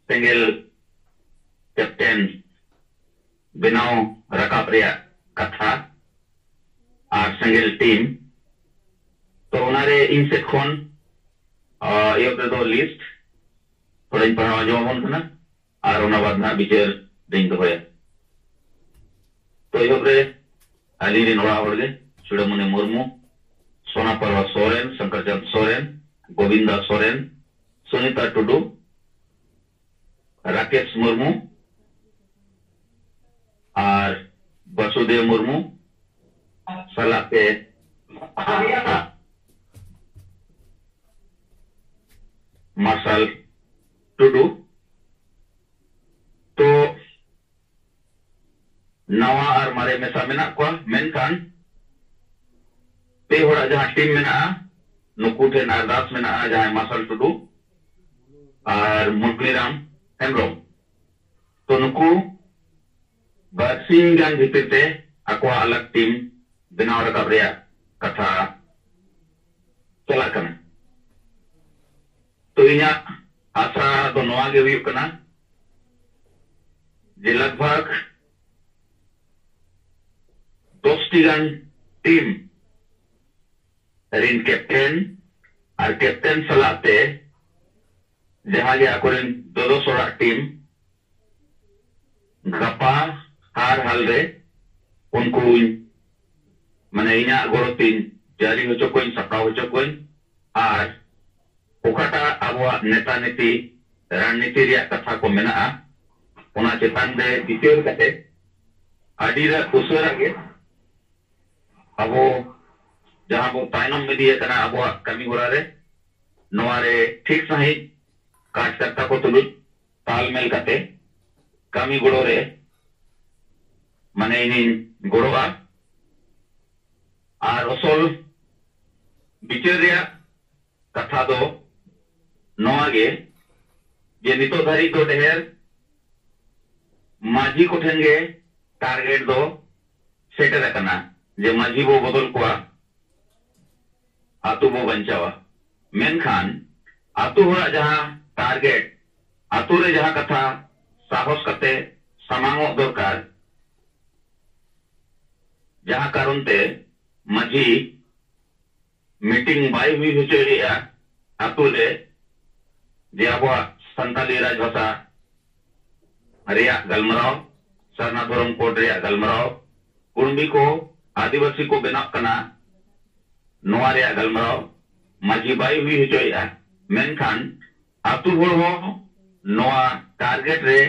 ᱥᱮᱸᱜᱮᱞ ᱠᱮᱯᱴᱮᱱ ᱵᱮᱱᱟᱣ ᱨᱟᱠᱟᱵ ᱨᱮᱭᱟᱜ ᱠᱟᱛᱷᱟ ᱟᱨ ᱥᱮᱸᱜᱮᱞ ᱴᱤᱢ, ᱛᱚ ᱚᱱᱟᱨᱮ ᱤᱧ ᱥᱮᱫ ᱠᱷᱚᱱ, ᱟ, ᱮᱦᱚᱵ ᱨᱮᱫᱚ ᱞᱤᱥᱴ ᱛᱷᱚᱲᱟᱧ ᱯᱟᱲᱦᱟᱣ ᱟᱸᱡᱚᱢ ᱟᱵᱚᱱ ᱠᱟᱱᱟ ᱟᱨ ᱚᱱᱟ ᱵᱟᱫ ᱱᱟᱦᱟᱜ ᱵᱤᱪᱟᱹᱨ ᱨᱤᱧ ᱫᱚᱦᱚᱭᱟ᱾ ᱛᱚ ᱮᱦᱚᱵ ᱨᱮ ᱟᱹᱞᱤᱧ ᱨᱮᱱ ᱚᱲᱟᱜ ᱦᱚᱲ ᱜᱮ, ᱪᱩᱲᱟᱹᱢᱩᱱᱤ ᱢᱩᱨᱢᱩ, ᱥᱳᱱᱟ ᱯᱟᱨᱣᱟ ᱥᱚᱨᱮᱱ, ᱥᱚᱝᱠᱚᱨ ᱪᱟᱸᱫᱽ ᱥᱚᱨᱮᱱ, ᱜᱳᱵᱤᱱᱫᱟ ᱥᱚᱨᱮᱱ, ᱥᱩᱱᱤᱛᱟ ᱴᱩᱰᱩ, ᱨᱟᱠᱮᱥ ᱢᱩᱨᱢᱩ ᱟᱨ ᱵᱟᱥᱩᱫᱮᱣ ᱢᱩᱨᱢᱩ ᱥᱟᱞᱟᱜ ᱛᱮ ᱢᱟᱨᱥᱟᱞ ᱴᱩᱰᱩ᱾ ᱛᱚ ᱱᱟᱣᱟ ᱟᱨ ᱢᱟᱨᱮ ᱢᱮᱥᱟ ᱢᱮᱱᱟᱜ ᱠᱚᱣᱟ, ᱢᱮᱱᱠᱷᱟᱱ ᱯᱮ ᱦᱚᱲᱟᱜ ᱡᱟᱦᱟᱸ ᱴᱤᱢ ᱢᱮᱱᱟᱜᱼᱟ, ᱱᱩᱠᱩ ᱴᱷᱮᱱ ᱟᱨᱫᱟᱥ ᱢᱮᱱᱟᱜᱼᱟ, ᱡᱟᱦᱟᱸᱭ ᱢᱟᱨᱥᱟᱞ ᱴᱩᱰᱩ ᱟᱨ ᱢᱩᱞᱠᱱᱤᱨᱟᱢ ᱦᱮᱢᱵᱨᱚᱢ, ᱛᱚ ᱱᱩᱠᱩ ᱵᱟᱨᱥᱤᱧ ᱜᱟᱱ ᱵᱷᱤᱛᱤᱨ ᱛᱮ ᱟᱠᱚᱣᱟᱜ ᱟᱞᱟᱜᱽ ᱴᱤᱢ ᱵᱮᱱᱟᱣ ᱨᱟᱠᱟᱵ ᱨᱮᱭᱟᱜ ᱠᱟᱛᱷᱟ ᱪᱟᱞᱟᱜ ᱠᱟᱱᱟ᱾ ᱛᱚ ᱤᱧᱟᱹᱜ ᱟᱥᱟ ᱫᱚ ᱱᱚᱣᱟ ᱜᱮ ᱦᱩᱭᱩᱜ ᱠᱟᱱᱟ ᱡᱮ ᱞᱟᱜᱽ ᱵᱷᱟᱜᱽ ᱫᱚᱥ ᱴᱤ ᱜᱟᱱ ᱴᱤᱢ ᱨᱤᱱ ᱠᱮᱯᱴᱮᱱ ᱟᱨ ᱠᱮᱯᱴᱮᱱ ᱥᱟᱞᱟᱜ ᱛᱮ ᱡᱟᱦᱟᱸ ᱜᱮ ᱟᱠᱚᱨᱮᱱ ᱫᱚᱫᱚᱥ ᱦᱚᱲᱟᱜ ᱴᱤᱢ ᱜᱟᱯᱟ ᱦᱟᱨ ᱦᱟᱞ ᱨᱮ ᱩᱱᱠᱩᱧ, ᱢᱟᱱᱮ, ᱤᱧᱟᱹᱜ ᱜᱚᱲᱚ ᱛᱤᱧ ᱡᱟᱹᱨᱤ ᱦᱚᱪᱚ ᱠᱚᱣᱟᱧ, ᱥᱟᱯᱲᱟᱣ ᱦᱚᱪᱚ ᱠᱚᱣᱟᱧ᱾ ᱟᱨ ᱚᱠᱟᱴᱟᱜ ᱟᱵᱚᱣᱟᱜ ᱱᱮᱛᱟ ᱱᱤᱛᱤ, ᱨᱟᱡᱽᱱᱤᱛᱤ ᱨᱮᱭᱟᱜ ᱠᱟᱛᱷᱟ ᱠᱚ ᱢᱮᱱᱟᱜᱼᱟ, ᱚᱱᱟ ᱪᱮᱛᱟᱱ ᱨᱮ ᱵᱤᱪᱟᱹᱨ ᱠᱟᱛᱮ ᱟᱹᱰᱤ ᱨᱮ ᱩᱥᱟᱹᱨᱟ ᱜᱮ ᱟᱵᱚ ᱡᱟᱦᱟᱸ ᱵᱚ ᱛᱟᱭᱱᱚᱢ ᱤᱫᱤ ᱟᱠᱟᱱᱟ ᱟᱵᱚᱣᱟᱜ ᱠᱟᱹᱢᱤ ᱦᱚᱨᱟ ᱨᱮ, ᱱᱚᱣᱟ ᱨᱮ ᱴᱷᱤᱠ ᱥᱟᱺᱦᱤᱡ ᱠᱟᱨᱡᱽᱠᱟᱨᱛᱟ ᱠᱚ ᱛᱩᱞᱩᱡ ᱛᱟᱞᱢᱮᱞ ᱠᱟᱛᱮ ᱠᱟᱹᱢᱤ ᱜᱚᱲᱚ ᱨᱮ ᱢᱟᱱᱮ ᱤᱧᱤᱧ ᱜᱚᱲᱚᱜᱼᱟ᱾ ᱟᱨ ᱚᱥᱚᱞ ᱵᱤᱪᱟᱹᱨ ᱨᱮᱭᱟᱜ ᱠᱟᱛᱷᱟ ᱫᱚ ᱱᱚᱣᱟ ᱜᱮ ᱡᱮ ᱱᱤᱛᱚᱜ ᱫᱷᱟᱹᱨᱤᱡ ᱫᱚ ᱰᱷᱮᱨ ᱢᱟᱹᱡᱷᱤ ᱠᱚᱴᱷᱮᱱ ᱜᱮ ᱴᱟᱨᱜᱮᱴ ᱫᱚ ᱥᱮᱴᱮᱨ ᱟᱠᱟᱱᱟ ᱡᱮ ᱢᱟᱹᱡᱷᱤ ᱵᱚ ᱵᱚᱫᱚᱞ ᱠᱚᱣᱟ, ᱟᱛᱳ ᱵᱚ ᱵᱟᱧᱪᱟᱣᱟ᱾ ᱢᱮᱱᱠᱷᱟᱱ ᱟᱛᱳ ᱦᱚᱲᱟᱜ ᱡᱟᱦᱟᱸ ᱴᱟᱨᱜᱮᱴ, ᱟᱛᱳ ᱨᱮ ᱡᱟᱦᱟᱸ ᱠᱟᱛᱷᱟ ᱥᱟᱦᱚᱥ ᱠᱟᱛᱮ ᱥᱟᱢᱟᱝᱚᱜ ᱫᱚᱨᱠᱟᱨ, ᱡᱟᱦᱟᱸ ᱠᱟᱨᱚᱱ ᱛᱮ ᱢᱟᱹᱡᱷᱤ ᱢᱤᱴᱤᱝ ᱵᱟᱭ ᱦᱩᱭ ᱦᱚᱪᱚᱭᱮᱫᱼᱟ ᱟᱛᱳ ᱨᱮ, ᱡᱮ ᱟᱵᱚᱣᱟᱜ ᱥᱟᱱᱛᱟᱞᱤ ᱨᱟᱡᱽ ᱵᱷᱟᱥᱟ ᱨᱮᱭᱟᱜ ᱜᱟᱞᱢᱟᱨᱟᱣ, ᱥᱟᱨᱱᱟ ᱫᱷᱚᱨᱚᱢ ᱠᱳᱰ ᱨᱮᱭᱟᱜ ᱜᱟᱞᱢᱟᱨᱟᱣ, ᱠᱩᱲᱢᱤ ᱠᱚ ᱟᱹᱫᱤᱵᱟᱹᱥᱤ ᱠᱚ ᱵᱮᱱᱟᱜ ᱠᱟᱱᱟ, ᱱᱚᱣᱟ ᱨᱮᱭᱟᱜ ᱜᱟᱞᱢᱟᱨᱟᱣ ᱢᱟᱹᱡᱷᱤ ᱵᱟᱭ ᱦᱩᱭ ᱦᱚᱪᱚᱭᱮᱫᱼᱟ᱾ ᱢᱮᱱᱠᱷᱟᱱ ᱟᱛᱳ ᱦᱚᱲ ᱦᱚᱸ ᱱᱚᱣᱟ ᱴᱟᱨᱜᱮᱴ ᱨᱮ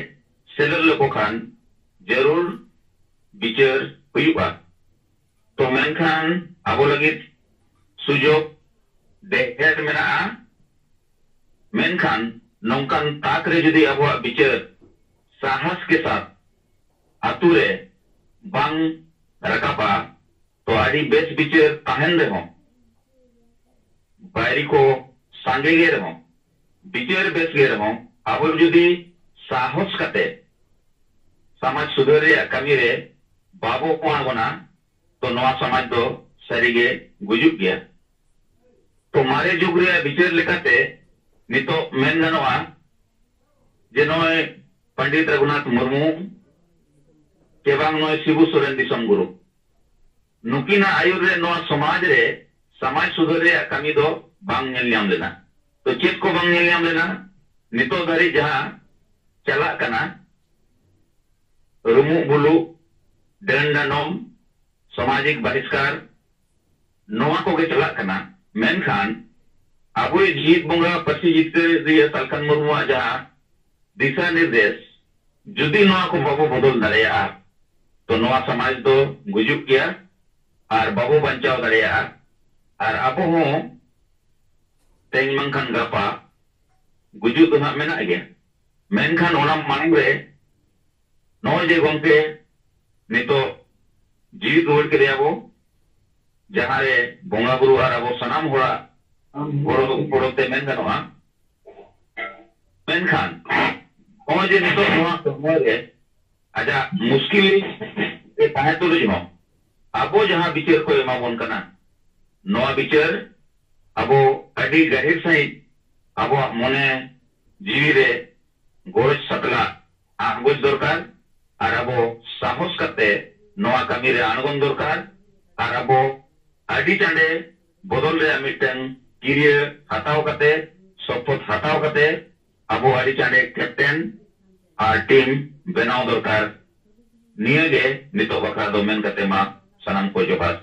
ᱥᱮᱞᱮᱫ ᱞᱮᱠᱚ ᱠᱷᱟᱱ ᱡᱟᱹᱨᱩᱲ ᱵᱤᱪᱟᱹᱨ ᱦᱩᱭᱩᱜᱼᱟ᱾ ᱛᱚ ᱢᱮᱱᱠᱷᱟᱱ ᱟᱵᱚ ᱞᱟᱹᱜᱤᱫ ᱥᱩᱡᱳᱜᱽ ᱰᱷᱮᱨ ᱢᱮᱱᱟᱜᱼᱟ᱾ ᱢᱮᱱᱠᱷᱟᱱ ᱱᱚᱝᱠᱟᱱ ᱛᱟᱠ ᱨᱮ ᱡᱩᱫᱤ ᱟᱵᱚᱣᱟᱜ ᱵᱤᱪᱟᱹᱨ ᱥᱟᱦᱟᱥ ᱠᱮ ᱥᱟᱛ ᱟᱛᱳ ᱨᱮ ᱵᱟᱝ ᱨᱟᱠᱟᱵᱼᱟ, ᱛᱚ ᱟᱹᱰᱤ ᱵᱮᱥ ᱵᱤᱪᱟᱹᱨ ᱛᱟᱦᱮᱱ ᱨᱮᱦᱚᱸ, ᱵᱟᱭᱨᱤ ᱠᱚ ᱥᱟᱸᱜᱮ ᱜᱮ ᱨᱮᱦᱚᱸ, ᱵᱤᱪᱟᱹᱨ ᱵᱮᱥ ᱜᱮ ᱨᱮᱦᱚᱸ, ᱟᱵᱚ ᱡᱩᱫᱤ ᱥᱟᱦᱚᱥ ᱠᱟᱛᱮ ᱥᱚᱢᱟᱡᱽ ᱥᱩᱫᱷᱟᱹᱨ ᱨᱮᱭᱟᱜ ᱠᱟᱹᱢᱤ ᱨᱮ ᱵᱟᱵᱚ ᱟᱬᱜᱚᱱᱟ, ᱛᱚ ᱱᱚᱣᱟ ᱥᱚᱢᱟᱡᱽ ᱫᱚ ᱥᱟᱹᱨᱤ ᱜᱮ ᱜᱩᱡᱩᱜ ᱜᱮᱭᱟ᱾ ᱛᱚ ᱢᱟᱨᱮ ᱡᱩᱜᱽ ᱨᱮᱭᱟᱜ ᱵᱤᱪᱟᱹᱨ ᱞᱮᱠᱟᱛᱮ ᱱᱤᱛᱚᱜ ᱢᱮᱱ ᱜᱟᱱᱚᱜᱼᱟ ᱡᱮ ᱱᱚᱜᱼᱚᱭ ᱯᱚᱱᱰᱤᱛ ᱨᱚᱜᱷᱩᱱᱟᱛᱷ ᱢᱩᱨᱢᱩ ᱪᱮ ᱵᱟᱝ ᱱᱚᱜᱼᱚᱭ ᱥᱤᱵᱩ ᱥᱚᱨᱮᱱ ᱫᱤᱥᱚᱢ ᱜᱩᱨᱩ, ᱱᱩᱠᱤᱱᱟᱜ ᱟᱹᱭᱩᱨ ᱨᱮ ᱱᱚᱣᱟ ᱥᱚᱢᱟᱡᱽ ᱨᱮ ᱥᱚᱢᱟᱡᱽ ᱥᱩᱫᱷᱟᱹᱨ ᱨᱮᱭᱟᱜ ᱠᱟᱹᱢᱤ ᱫᱚ ᱵᱟᱝ ᱧᱮᱞ ᱧᱟᱢ ᱞᱮᱱᱟ᱾ ᱛᱚ ᱪᱮᱫ ᱠᱚ ᱵᱟᱝ ᱧᱮᱞ ᱧᱟᱢ ᱞᱮᱱᱟ? ᱱᱤᱛᱚᱜ ᱫᱷᱟᱹᱨᱤᱡ ᱡᱟᱦᱟᱸ ᱪᱟᱞᱟᱜ ᱠᱟᱱᱟ, ᱨᱩᱢᱩᱜ ᱵᱩᱞᱩᱜ, ᱰᱟᱹᱱ ᱰᱟᱸᱰᱚᱢ, ᱥᱟᱢᱟᱡᱤᱠ ᱵᱟᱦᱤᱥᱠᱟᱨ, ᱱᱚᱣᱟ ᱠᱚᱜᱮ ᱪᱟᱞᱟᱜ ᱠᱟᱱᱟ᱾ ᱢᱮᱱᱠᱷᱟᱱ ᱟᱵᱚᱭᱤᱡ ᱡᱤᱛ ᱵᱚᱸᱜᱟ ᱯᱟᱹᱨᱥᱤ ᱡᱤᱛᱠᱟᱹᱨᱤᱭᱟᱹ ᱥᱟᱞᱠᱷᱟᱱ ᱢᱩᱨᱢᱩᱣᱟᱜ ᱡᱟᱦᱟᱸ ᱫᱤᱥᱟ ᱱᱤᱨᱫᱮᱥ, ᱡᱩᱫᱤ ᱱᱚᱣᱟ ᱠᱚ ᱵᱟᱵᱚ ᱵᱚᱫᱚᱞ ᱫᱟᱲᱮᱭᱟᱜᱼᱟ, ᱛᱚ ᱱᱚᱣᱟ ᱥᱚᱢᱟᱡᱽ ᱫᱚ ᱜᱩᱡᱩᱜ ᱜᱮᱭᱟ ᱟᱨ ᱵᱟᱵᱚ ᱵᱟᱧᱪᱟᱣ ᱫᱟᱲᱮᱭᱟᱜᱼᱟ᱾ ᱟᱨ ᱟᱵᱚ ᱦᱚᱸ ᱛᱮᱦᱮᱧ ᱵᱟᱝᱠᱷᱟᱱ ᱜᱟᱯᱟ ᱜᱩᱡᱩᱜ ᱫᱚ ᱱᱟᱜ ᱢᱮᱱᱟᱜ ᱜᱮᱭᱟ᱾ ᱢᱮᱱᱠᱷᱟᱱ ᱚᱱᱟ ᱢᱟᱲᱟᱝ ᱨᱮ ᱱᱚᱜᱼᱚᱭ ᱡᱮ ᱜᱚᱢᱠᱮ ᱱᱤᱛᱚᱜ ᱡᱤᱣᱤᱫ ᱨᱩᱣᱟᱹᱲ ᱠᱮᱫᱮᱭᱟ ᱵᱚ, ᱡᱟᱦᱟᱸ ᱨᱮ ᱵᱚᱸᱜᱟ ᱵᱩᱨᱩ ᱟᱨ ᱟᱵᱚ ᱥᱟᱱᱟᱢ ᱦᱚᱲᱟᱜ ᱜᱚᱲᱚ ᱜᱚᱯᱚᱲᱚ ᱛᱮ ᱢᱮᱱ ᱜᱟᱱᱚᱜᱼᱟ᱾ ᱢᱮᱱᱠᱷᱟᱱ ᱱᱚᱜᱼᱚᱭ ᱡᱮ ᱱᱤᱛᱚᱜ ᱱᱚᱣᱟ ᱥᱚᱢᱚᱭ ᱨᱮ ᱟᱡᱟᱜ ᱢᱩᱥᱠᱤᱞ ᱨᱮ ᱛᱟᱦᱮᱸ ᱛᱩᱞᱩᱡ ᱦᱚᱸ ᱟᱵᱚ ᱡᱟᱦᱟᱸ ᱵᱤᱪᱟᱹᱨ ᱠᱚ ᱮᱢᱟ ᱵᱚᱱ ᱠᱟᱱᱟ, ᱱᱚᱣᱟ ᱵᱤᱪᱟᱹᱨ ᱟᱵᱚ ᱟᱹᱰᱤ ᱜᱟᱹᱦᱤᱨ ᱥᱟᱺᱦᱤᱡ ᱟᱵᱚᱣᱟᱜ ᱢᱚᱱᱮ ᱡᱤᱣᱤ ᱨᱮ ᱜᱚᱨᱚᱡᱽ ᱥᱟᱛᱞᱟᱜ ᱟᱸᱜᱚᱪ ᱫᱚᱨᱠᱟᱨ ᱟᱨ ᱟᱵᱚ ᱥᱟᱦᱚᱥ ᱠᱟᱛᱮ ᱱᱚᱣᱟ ᱠᱟᱹᱢᱤ ᱨᱮ ᱟᱬᱜᱚᱱ ᱫᱚᱨᱠᱟᱨ ᱟᱨ ᱟᱵᱚ ᱟᱹᱰᱤ ᱪᱟᱸᱰᱮ ᱵᱚᱫᱚᱞ ᱨᱮᱭᱟᱜ ᱢᱤᱫᱴᱟᱝ ᱠᱤᱨᱭᱟᱹ ᱦᱟᱛᱟᱣ ᱠᱟᱛᱮ, ᱥᱚᱯᱚᱛ ᱦᱟᱛᱟᱣ ᱠᱟᱛᱮ ᱟᱵᱚ ᱟᱹᱰᱤ ᱪᱟᱸᱰᱮ ᱠᱮᱯᱴᱮᱱ ᱟᱨ ᱴᱤᱢ ᱵᱮᱱᱟᱣ ᱫᱚᱨᱠᱟᱨ᱾ ᱱᱤᱭᱟᱹ ᱜᱮ ᱱᱤᱛᱚᱜ ᱵᱟᱠᱷᱨᱟ ᱫᱚ ᱢᱮᱱ ᱠᱟᱛᱮ ᱢᱟ ᱥᱟᱱᱟᱢ ᱠᱚ ᱡᱚᱦᱟᱨ᱾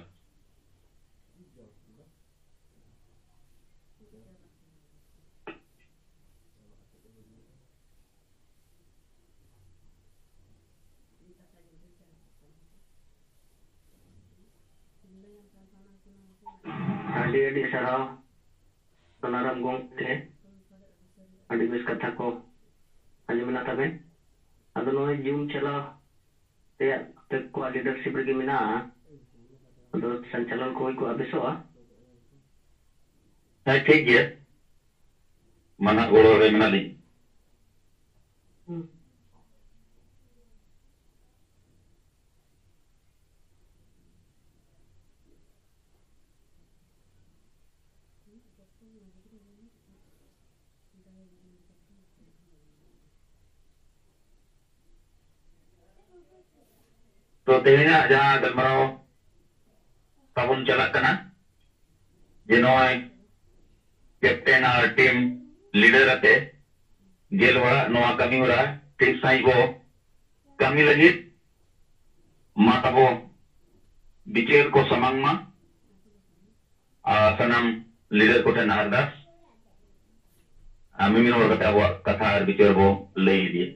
ᱟᱹᱰᱤ ᱟᱹᱰᱤ ᱥᱟᱨᱦᱟᱣ ᱥᱳᱱᱟᱨᱟᱢ ᱜᱚᱢᱠᱮ, ᱟᱹᱰᱤ ᱵᱮᱥ ᱠᱟᱛᱷᱟ ᱠᱚ ᱟᱸᱡᱚᱢᱮᱱᱟ ᱛᱟᱵᱮᱱ᱾ ᱟᱫᱚ ᱱᱚᱜᱼᱚᱭ ᱡᱩᱢ ᱪᱟᱞᱟᱣ ᱨᱮᱭᱟᱜ ᱟᱯᱮ ᱠᱚᱣᱟᱜ ᱞᱤᱰᱟᱨᱥᱤᱯ ᱨᱮᱜᱮ ᱢᱮᱱᱟᱜᱼᱟ, ᱟᱫᱚ ᱥᱚᱧᱪᱟᱞᱚᱱ ᱠᱚ ᱦᱩᱭ ᱠᱚᱜᱼᱟ ᱵᱮᱥᱚᱜᱼᱟ᱾ ᱦᱮᱸ, ᱴᱷᱤᱠ ᱜᱮᱭᱟ, ᱢᱟᱱᱟᱜ ᱜᱚᱲᱚ ᱨᱮ ᱢᱮᱱᱟᱜ ᱞᱤᱧᱟ᱾ ᱛᱚ, ᱛᱮᱦᱮᱧᱟᱜ ᱡᱟᱦᱟᱸ ᱜᱟᱞᱢᱟᱨᱟᱣ ᱛᱟᱵᱚᱱ ᱪᱟᱞᱟᱜ ᱠᱟᱱᱟ, ᱡᱮ ᱱᱚᱜᱼᱚᱭ ᱠᱮᱯᱴᱮᱱ ᱟᱨ ᱴᱤᱢ ᱞᱤᱰᱟᱨ ᱟᱛᱮ ᱜᱮᱞ ᱦᱚᱲᱟᱜ ᱱᱚᱣᱟ ᱠᱟᱹᱢᱤ ᱦᱚᱨᱟ ᱴᱷᱤᱠ ᱥᱟᱺᱦᱤᱡ ᱵᱚ ᱠᱟᱹᱢᱤ ᱞᱟᱹᱜᱤᱫ ᱢᱟ ᱛᱟᱵᱚ ᱵᱤᱪᱟᱹᱨ ᱠᱚ ᱥᱟᱢᱟᱝ ᱢᱟ᱾ ᱟᱨ ᱥᱟᱱᱟᱢ ᱞᱤᱰᱟᱨ ᱠᱚᱴᱷᱮᱱ ᱟᱨᱫᱟᱥ, ᱟᱨ ᱢᱤᱢᱤᱫ ᱦᱚᱲ ᱠᱟᱛᱮ ᱟᱵᱚᱣᱟᱜ ᱠᱟᱛᱷᱟ ᱟᱨ ᱵᱤᱪᱟᱹᱨ ᱵᱚ ᱞᱟᱹᱭ ᱤᱫᱤᱭᱟ᱾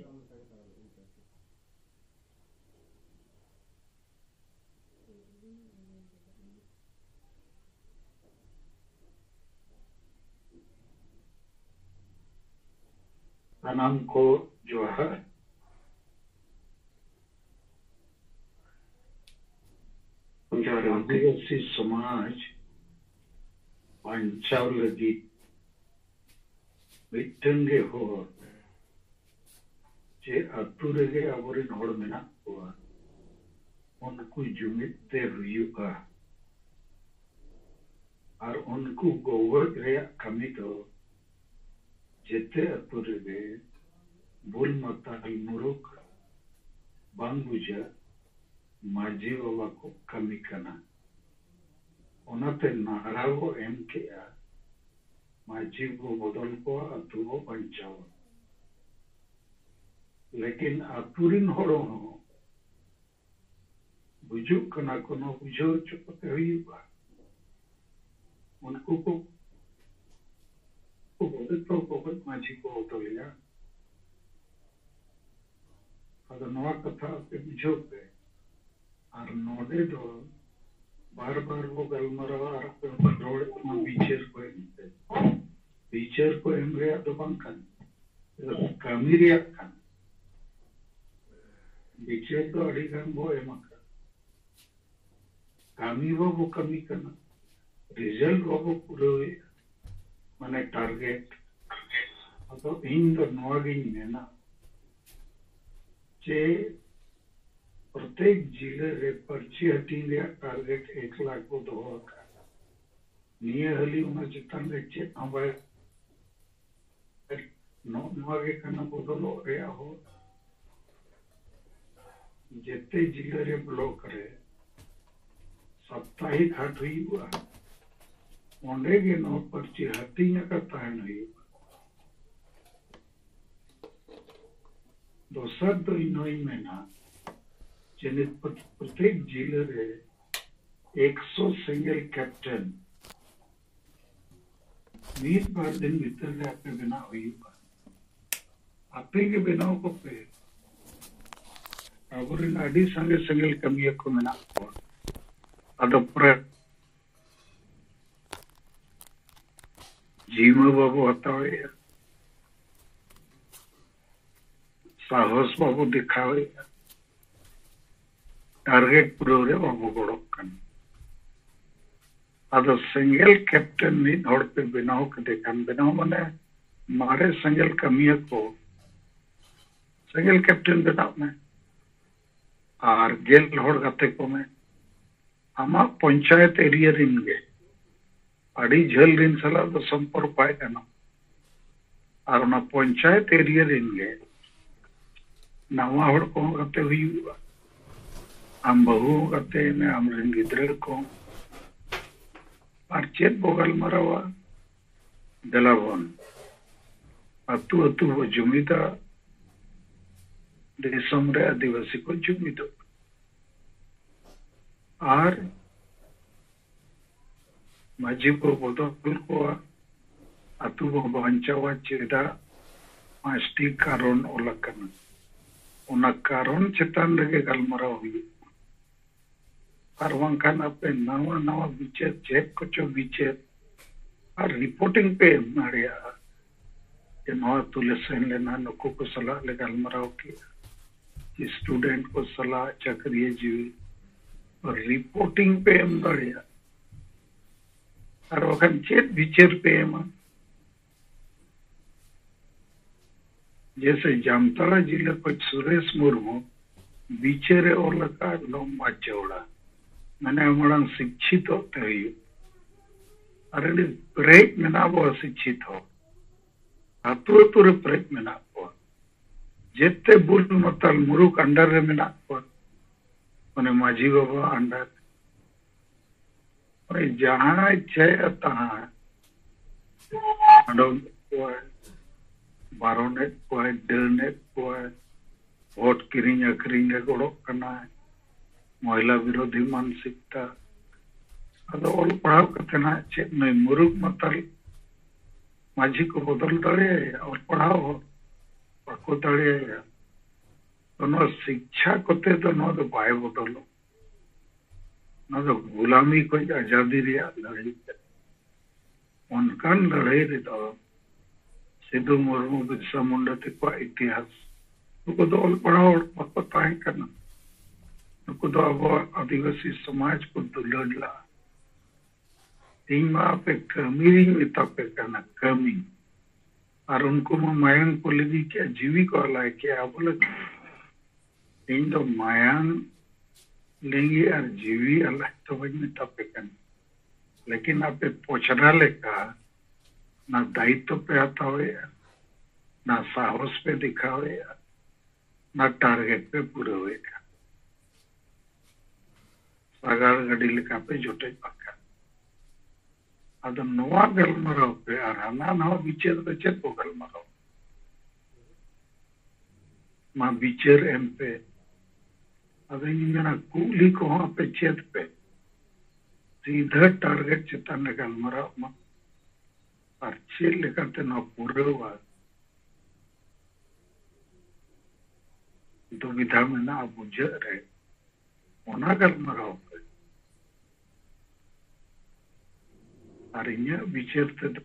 ᱥᱟᱱᱟᱢ ᱠᱚ ᱡᱚᱦᱟᱨ᱾ ᱡᱚᱦᱟᱨ ᱜᱮ ᱜᱚᱢᱠᱮ᱾ ᱟᱹᱫᱤᱵᱟᱹᱥᱤ ᱥᱚᱢᱟᱡᱽ ᱵᱟᱧᱪᱟᱣ ᱞᱟᱹᱜᱤᱫ ᱢᱤᱫᱴᱟᱝ ᱜᱮ ᱦᱚᱨ, ᱡᱮ ᱟᱹᱛᱩ ᱨᱮᱜᱮ ᱟᱵᱚᱨᱮᱱ ᱦᱚᱲ ᱢᱮᱱᱟᱜ ᱠᱚᱣᱟ, ᱩᱱᱠᱩ ᱡᱩᱢᱤᱫ ᱛᱮ ᱦᱩᱭᱩᱜᱼᱟ᱾ ᱟᱨ ᱩᱱᱠᱩ ᱜᱚᱜᱚᱡ ᱨᱮᱭᱟᱜ ᱠᱟᱹᱢᱤ ᱫᱚ ᱡᱮᱛᱮ ᱟᱹᱛᱩ ᱨᱮᱜᱮ ᱵᱩᱞ ᱢᱟᱛᱟᱞ ᱢᱩᱨᱩᱠ ᱵᱟᱝ ᱵᱩᱡᱷᱟᱹᱜ ᱢᱟᱹᱡᱷᱤ ᱵᱟᱵᱟ ᱠᱚ ᱠᱟᱹᱢᱤ ᱠᱟᱱᱟ᱾ ᱚᱱᱟᱛᱮ ᱱᱟᱦᱨᱟ ᱵᱚ ᱮᱢ ᱠᱮᱜᱼᱟ, ᱢᱟᱹᱡᱷᱤ ᱵᱚ ᱵᱚᱫᱚᱞ ᱠᱚᱣᱟ, ᱟᱹᱛᱩ ᱵᱚ ᱵᱟᱧᱪᱟᱣᱟ᱾ ᱞᱮᱠᱤᱱ ᱟᱹᱛᱩ ᱨᱤᱱ ᱦᱚᱲ ᱦᱚᱸ ᱵᱩᱡᱩᱜ ᱠᱟᱱᱟ ᱠᱚ, ᱱᱚᱣᱟ ᱵᱩᱡᱷᱟᱹᱣ ᱦᱚᱪᱚ ᱠᱟᱛᱮ ᱦᱩᱭᱩᱜᱼᱟ᱾ ᱩᱱᱠᱩ ᱠᱚ, ᱠᱚ ᱵᱚᱫᱚᱞ ᱠᱚ ᱜᱚᱡ ᱢᱟᱹᱡᱷᱤ ᱠᱚ ᱵᱚᱫᱚᱞᱮᱭᱟ᱾ ᱟᱫᱚ ᱱᱚᱣᱟ ᱠᱟᱛᱷᱟ ᱟᱯᱮ ᱵᱩᱡᱷᱟᱹᱣ ᱯᱮ᱾ ᱟᱨ ᱱᱚᱰᱮ ᱫᱚ ᱵᱟᱨ ᱵᱟᱨ ᱵᱚ ᱜᱟᱞᱢᱟᱨᱟᱣᱟ ᱟᱨ ᱟᱯᱮ ᱦᱚᱸᱯᱮ ᱨᱚᱲᱮᱫ ᱠᱟᱱᱟ ᱵᱤᱪᱟᱹᱨ ᱠᱚ ᱮᱢ ᱯᱮ᱾ ᱵᱤᱪᱟᱹᱨ ᱠᱚ ᱮᱢ ᱨᱮᱭᱟᱜ ᱫᱚ ᱵᱟᱝ ᱠᱟᱱᱟ, ᱠᱟᱹᱢᱤ ᱨᱮᱭᱟᱜ ᱠᱟᱱᱟ᱾ ᱵᱤᱪᱟᱹᱨ ᱫᱚ ᱟᱹᱰᱤ ᱜᱟᱱ ᱵᱚ ᱮᱢ ᱟᱠᱟᱫ, ᱠᱟᱹᱢᱤ ᱵᱟᱵᱚ ᱠᱟᱹᱢᱤ ᱠᱟᱱᱟ, ᱨᱤᱡᱟᱞᱴ ᱵᱟᱵᱚ ᱯᱩᱨᱟᱹᱣᱮᱫᱼᱟ, ᱢᱟᱱᱮ ᱴᱟᱨᱜᱮᱴ᱾ ᱟᱫᱚ ᱤᱧ ᱫᱚ ᱱᱚᱣᱟᱜᱤᱧ ᱢᱮᱱᱟ ᱡᱮ ᱯᱨᱚᱛᱮᱠ ᱡᱤᱞᱟᱹ ᱨᱮ ᱯᱟᱹᱨᱪᱤ ᱦᱟᱹᱴᱤᱧ ᱨᱮᱭᱟᱜ ᱴᱟᱨᱜᱮᱴ ᱮᱠ ᱞᱟᱠᱷ ᱵᱚ ᱫᱚᱦᱚ ᱟᱠᱟᱫᱼᱟ᱾ ᱱᱤᱭᱟᱹ ᱦᱟᱹᱞᱤ ᱚᱱᱟ ᱪᱮᱛᱟᱱ ᱨᱮ ᱪᱮᱫ ᱦᱚᱸ ᱵᱟᱭ, ᱱᱚᱜᱼᱚ ᱱᱚᱣᱟ ᱜᱮ ᱠᱟᱱᱟ ᱵᱚᱫᱚᱞᱚᱜ ᱨᱮᱭᱟᱜ ᱦᱚᱨ᱾ ᱡᱮᱛᱮ ᱡᱤᱞᱟᱹ ᱨᱮ ᱵᱞᱚᱠ ᱨᱮ ᱥᱟᱯᱛᱟᱦᱤᱠ ᱦᱟᱴ ᱦᱩᱭᱩᱜᱼᱟ, ᱚᱸᱰᱮ ᱜᱮ ᱱᱚᱣᱟ ᱯᱟᱹᱨᱪᱤ ᱦᱟᱹᱴᱤᱧ ᱟᱠᱟᱫ ᱛᱟᱦᱮᱱ ᱦᱩᱭᱩᱜᱼᱟ᱾ ᱫᱚᱥᱟᱨ ᱫᱚ ᱤᱧ ᱱᱚᱣᱟᱧ ᱢᱮᱱᱟ ᱡᱮ ᱱᱤᱛ ᱯᱨᱚᱛᱮᱠ ᱡᱤᱞᱟᱹ ᱨᱮ ᱮᱠᱥᱚ ᱥᱮᱸᱜᱮᱞ ᱠᱮᱯᱴᱮᱱ ᱢᱤᱫ ᱵᱟᱨ ᱫᱤᱱ ᱵᱷᱤᱛᱤᱨ ᱨᱮ ᱟᱯᱮ ᱵᱮᱱᱟᱣ ᱦᱩᱭᱩᱜᱼᱟ᱾ ᱟᱯᱮ ᱜᱮ ᱵᱮᱱᱟᱣ ᱠᱚᱯᱮ᱾ ᱟᱵᱚᱨᱮᱱ ᱟᱹᱰᱤ ᱥᱟᱸᱜᱮ ᱥᱮᱸᱜᱮᱞ ᱠᱟᱹᱢᱤᱭᱟᱹ ᱠᱚ ᱢᱮᱱᱟᱜ ᱠᱚᱣᱟ᱾ ᱟᱫᱚ ᱯᱨᱮ ᱡᱤᱢᱟᱹ ᱵᱟᱵᱚ ᱦᱟᱛᱟᱣᱮᱫᱼᱟ᱾ ᱥᱟᱦᱚᱥ ᱵᱟᱵᱚ ᱫᱮᱠᱷᱟᱣᱮᱫᱼᱟ, ᱴᱟᱨᱜᱮᱴ ᱯᱩᱨᱟᱹᱣ ᱨᱮ ᱵᱟᱵᱚ ᱜᱚᱲᱚᱜ ᱠᱟᱱᱟ᱾ ᱟᱫᱚ ᱥᱮᱸᱜᱮᱞ ᱠᱮᱯᱴᱮᱱ ᱢᱤᱫ ᱦᱚᱲ ᱯᱮ ᱵᱮᱱᱟᱣ ᱠᱮᱫᱮ ᱠᱷᱟᱱ, ᱵᱮᱱᱟᱣ ᱢᱟᱱᱮ ᱢᱟᱨᱮ ᱥᱮᱸᱜᱮᱞ ᱠᱟᱹᱢᱤᱭᱟᱹ ᱠᱚ ᱥᱮᱸᱜᱮᱞ ᱠᱮᱯᱴᱮᱱ ᱵᱮᱱᱟᱜ ᱢᱮ ᱟᱨ ᱜᱮᱞ ᱦᱚᱲ ᱜᱟᱛᱮ ᱠᱚᱢᱮ᱾ ᱟᱢᱟᱜ ᱯᱚᱧᱪᱟᱭᱮᱛ ᱮᱨᱤᱭᱟ ᱨᱤᱱ ᱜᱮ, ᱟᱹᱰᱤ ᱡᱷᱟᱹᱞ ᱨᱤᱱ ᱥᱟᱞᱟᱜ ᱫᱚ ᱥᱚᱢᱯᱚᱨᱠ ᱵᱟᱭ ᱜᱟᱱᱚᱜᱼᱟ᱾ ᱟᱨ ᱚᱱᱟ ᱯᱚᱧᱪᱟᱭᱮᱛ ᱮᱨᱤᱭᱟ ᱨᱤᱱ ᱜᱮ ᱱᱟᱣᱟ ᱦᱚᱲ ᱠᱚᱦᱚᱸ ᱜᱟᱛᱮ ᱦᱩᱭᱩᱜᱼᱟ᱾ ᱟᱢ ᱵᱟᱹᱦᱩ ᱦᱚᱸ ᱜᱟᱛᱮ ᱢᱮ, ᱟᱢ ᱨᱤᱱ ᱜᱤᱫᱽᱨᱟᱹ ᱠᱚ᱾ ᱟᱨ ᱪᱮᱫ ᱵᱚ ᱜᱟᱞᱢᱟᱨᱟᱣᱟ? ᱫᱮᱞᱟ ᱵᱚᱱ ᱟᱹᱛᱩ ᱟᱹᱛᱩ ᱵᱚ ᱡᱩᱢᱤᱫᱟ, ᱫᱤᱥᱚᱢ ᱨᱮ ᱟᱹᱫᱤᱵᱟᱹᱥᱤ ᱠᱚ ᱡᱩᱢᱤᱫᱚᱜ᱾ ᱟᱨ ᱢᱟᱹᱡᱷᱤ ᱵᱚ ᱵᱚᱫᱚᱞ ᱠᱚᱣᱟ, ᱟᱹᱛᱩ ᱵᱚ ᱵᱟᱧᱪᱟᱣᱟ᱾ ᱪᱮᱫᱟᱜ? ᱯᱟᱸᱪᱴᱤ ᱠᱟᱨᱚᱱ ᱚᱞ ᱟᱠᱟᱱᱟ᱾ ᱚᱱᱟ ᱠᱟᱨᱚᱱ ᱪᱮᱛᱟᱱ ᱨᱮᱜᱮ ᱜᱟᱞᱢᱟᱨᱟᱣ ᱦᱩᱭᱩᱜᱼᱟ᱾ ᱟᱨ ᱵᱟᱝᱠᱷᱟᱱ ᱟᱯᱮ ᱱᱟᱣᱟ ᱱᱟᱣᱟ ᱵᱤᱪᱟᱹᱨ, ᱪᱮᱫ ᱠᱚᱪᱚ ᱵᱤᱪᱟᱹᱨ, ᱟᱨ ᱨᱤᱯᱳᱨᱴᱤᱝ ᱯᱮ ᱮᱢ ᱫᱟᱲᱮᱭᱟᱜᱼᱟ ᱡᱮ ᱱᱚᱣᱟ ᱟᱹᱛᱩ ᱞᱮ ᱥᱮᱱ ᱞᱮᱱᱟ, ᱱᱩᱠᱩ ᱠᱚ ᱥᱟᱞᱟᱜ ᱞᱮ ᱜᱟᱞᱢᱟᱨᱟᱣ ᱠᱮᱜᱼᱟ, ᱥᱴᱩᱰᱮᱱᱴ ᱠᱚ ᱥᱟᱞᱟᱜ, ᱪᱟᱹᱠᱨᱤᱭᱟᱹ ᱡᱤᱣᱤ, ᱨᱤᱯᱳᱨᱴᱤᱝ ᱯᱮ ᱮᱢ ᱫᱟᱲᱮᱭᱟᱜᱼᱟ᱾ ᱟᱨ ᱵᱟᱠᱷᱟᱱ ᱪᱮᱫ ᱵᱤᱪᱟᱹᱨ ᱯᱮ ᱮᱢᱟ? ᱡᱮᱥᱮ ᱡᱟᱢᱛᱟᱲᱟ ᱡᱤᱞᱟᱹ ᱠᱷᱚᱱ ᱥᱩᱨᱮᱥ ᱢᱩᱨᱢᱩ ᱵᱤᱪᱟᱹᱨᱮ ᱚᱞ ᱟᱠᱟᱫ ᱞᱚᱢᱵᱟ ᱪᱚᱣᱲᱟ, ᱢᱟᱱᱮ ᱢᱟᱲᱟᱝ ᱥᱤᱠᱪᱷᱤᱛᱚᱜ ᱛᱮ ᱦᱩᱭᱩᱜ᱾ ᱟᱨ ᱟᱹᱰᱤ ᱯᱨᱮᱡ ᱢᱮᱱᱟᱜ ᱵᱚ ᱥᱤᱠᱪᱷᱤᱛ ᱦᱚᱲ, ᱟᱹᱛᱩ ᱟᱹᱛᱩ ᱨᱮ ᱯᱨᱮᱡ ᱢᱮᱱᱟᱜ ᱠᱚᱣᱟ᱾ ᱡᱮᱛᱮ ᱵᱩᱞ ᱢᱟᱛᱟᱞ ᱢᱩᱨᱩᱠ ᱟᱱᱰᱟᱨ ᱨᱮ ᱢᱮᱱᱟᱜ ᱠᱚᱣᱟ, ᱢᱟᱱᱮ ᱢᱟᱹᱡᱷᱤ ᱵᱟᱵᱟ ᱟᱱᱰᱟᱨ᱾ ᱢᱟᱱᱮ ᱡᱟᱦᱟᱸᱭ ᱤᱪᱪᱷᱟᱹᱭᱮᱫᱼᱟ ᱛᱟᱦᱟᱸᱭ ᱟᱸᱰᱚᱢᱮᱫ ᱠᱚᱣᱟᱭ, ᱵᱟᱨᱚᱱᱮᱫ ᱠᱚᱣᱟᱭ, ᱰᱟᱹᱱᱮᱫ ᱠᱚᱣᱟᱭ, ᱵᱷᱳᱴ ᱠᱤᱨᱤᱧ ᱟᱹᱠᱷᱨᱤᱧ ᱨᱮ ᱜᱚᱲᱚᱜ ᱠᱟᱱᱟᱭ, ᱢᱚᱦᱤᱞᱟ ᱵᱤᱨᱳᱫᱷᱤ ᱢᱟᱱᱥᱤᱠᱛᱟ᱾ ᱟᱫᱚ ᱚᱞ ᱯᱟᱲᱦᱟᱣ ᱠᱟᱛᱮ ᱱᱟᱜ ᱪᱮᱫ ᱱᱩᱭ ᱢᱩᱨᱩᱠ ᱢᱟᱛᱟᱞ ᱢᱟᱹᱡᱷᱤ ᱠᱚ ᱵᱚᱫᱚᱞ ᱫᱟᱲᱮᱭᱟᱭᱟ? ᱚᱞ ᱯᱟᱲᱦᱟᱣ ᱦᱚᱲ ᱵᱟᱠᱚ ᱫᱟᱲᱮᱭᱟᱭᱟ᱾ ᱛᱚ ᱱᱚᱣᱟ ᱥᱤᱠᱪᱷᱟ ᱠᱚᱛᱮ ᱫᱚ ᱱᱚᱣᱟ ᱫᱚ ᱵᱟᱭ ᱵᱚᱫᱚᱞᱚᱜ᱾ ᱱᱚᱣᱟ ᱫᱚ ᱜᱩᱞᱟᱢᱤ ᱠᱷᱚᱱ ᱟᱡᱟᱫᱤ ᱨᱮᱭᱟᱜ ᱞᱟᱹᱲᱦᱟᱹᱭ ᱠᱟᱱᱟ᱾ ᱚᱱᱠᱟᱱ ᱞᱟᱹᱲᱦᱟᱹᱭ ᱨᱮᱫᱚ ᱥᱤᱫᱩ ᱢᱩᱨᱢᱩ, ᱵᱤᱨᱥᱟ ᱢᱩᱱᱰᱟ ᱛᱟᱠᱚᱣᱟᱜ ᱤᱛᱤᱦᱟᱥ ᱱᱩᱠᱩ ᱫᱚ ᱚᱞ ᱯᱟᱲᱦᱟᱣ ᱦᱚᱲ ᱵᱟᱠᱚ ᱛᱟᱦᱮᱸ ᱠᱟᱱᱟ᱾ ᱱᱩᱠᱩ ᱫᱚ ᱟᱵᱚᱣᱟᱜ ᱟᱹᱫᱤᱵᱟᱹᱥᱤ ᱥᱚᱢᱟᱡᱽ ᱠᱚ ᱫᱩᱞᱟᱹᱲ ᱞᱟᱜᱼᱟ᱾ ᱤᱧ ᱢᱟ ᱟᱯᱮ ᱠᱟᱹᱢᱤ ᱨᱤᱧ ᱢᱮᱛᱟ ᱯᱮ ᱠᱟᱱᱟ, ᱠᱟᱹᱢᱤ᱾ ᱟᱨ ᱩᱱᱠᱩ ᱢᱟ ᱢᱟᱭᱟᱝ ᱠᱚ ᱞᱤᱸᱜᱤ ᱠᱮᱜᱼᱟ, ᱡᱤᱣᱤ ᱠᱚ ᱟᱞᱟᱭ ᱠᱮᱜᱼᱟ ᱟᱵᱚ ᱞᱟᱹᱜᱤᱫ᱾ ᱤᱧ ᱫᱚ ᱢᱟᱭᱟᱝ ᱞᱤᱸᱜᱤ ᱟᱨ ᱡᱤᱣᱤ ᱟᱞᱟᱭ ᱫᱚ ᱵᱟᱹᱧ ᱢᱮᱛᱟ ᱯᱮ ᱠᱟᱱᱟ, ᱞᱮᱠᱤᱱ ᱟᱯᱮ ᱯᱚᱪᱷᱨᱟ ᱞᱮᱠᱟ ᱱᱟ ᱫᱟᱭᱤᱛᱛᱚ ᱯᱮ ᱦᱟᱛᱟᱣᱮᱜᱼᱟ, ᱱᱟ ᱥᱟᱦᱚᱥ ᱯᱮ ᱫᱮᱠᱷᱟᱣᱮᱜᱼᱟ, ᱱᱟ ᱴᱟᱨᱜᱮᱴ ᱯᱮ ᱯᱩᱨᱟᱹᱣᱮᱜᱼᱟ᱾ ᱥᱟᱜᱟᱲ ᱜᱟᱹᱰᱤ ᱞᱮᱠᱟ ᱯᱮ ᱡᱚᱴᱮᱫ ᱟᱠᱟᱫ᱾ ᱟᱫᱚ ᱱᱚᱣᱟ ᱜᱟᱞᱢᱟᱨᱟᱣ ᱯᱮ ᱟᱨ ᱦᱟᱱᱟ ᱱᱟᱣᱟ ᱵᱤᱪᱟᱹᱨ ᱫᱚ ᱪᱮᱫ ᱠᱚ ᱜᱟᱞᱢᱟᱨᱟᱣ? ᱢᱟ ᱵᱤᱪᱟᱹᱨ ᱮᱢ ᱯᱮ᱾ ᱟᱫᱚᱧ ᱢᱮᱱᱟ, ᱠᱩᱞᱤ ᱠᱚᱦᱚᱸ ᱟᱯᱮ ᱪᱮᱫ ᱯᱮ? ᱥᱤᱫᱷᱟᱹ ᱴᱟᱨᱜᱮᱴ ᱪᱮᱛᱟᱱ ᱨᱮ ᱜᱟᱞᱢᱟᱨᱟᱣ ᱢᱟ᱾ ᱟᱨ ᱪᱮᱫ ᱞᱮᱠᱟᱛᱮ ᱱᱚᱣᱟ ᱯᱩᱨᱟᱹᱣᱟ, ᱫᱩᱵᱤᱫᱷᱟ ᱢᱮᱱᱟᱜᱼᱟ ᱵᱩᱡᱷᱟᱹᱜ ᱨᱮ, ᱚᱱᱟ ᱜᱟᱞᱢᱟᱨᱟᱣ ᱯᱮ᱾ ᱟᱨ ᱤᱧᱟᱹᱜ ᱵᱤᱪᱟᱹᱨ ᱛᱮᱫᱚ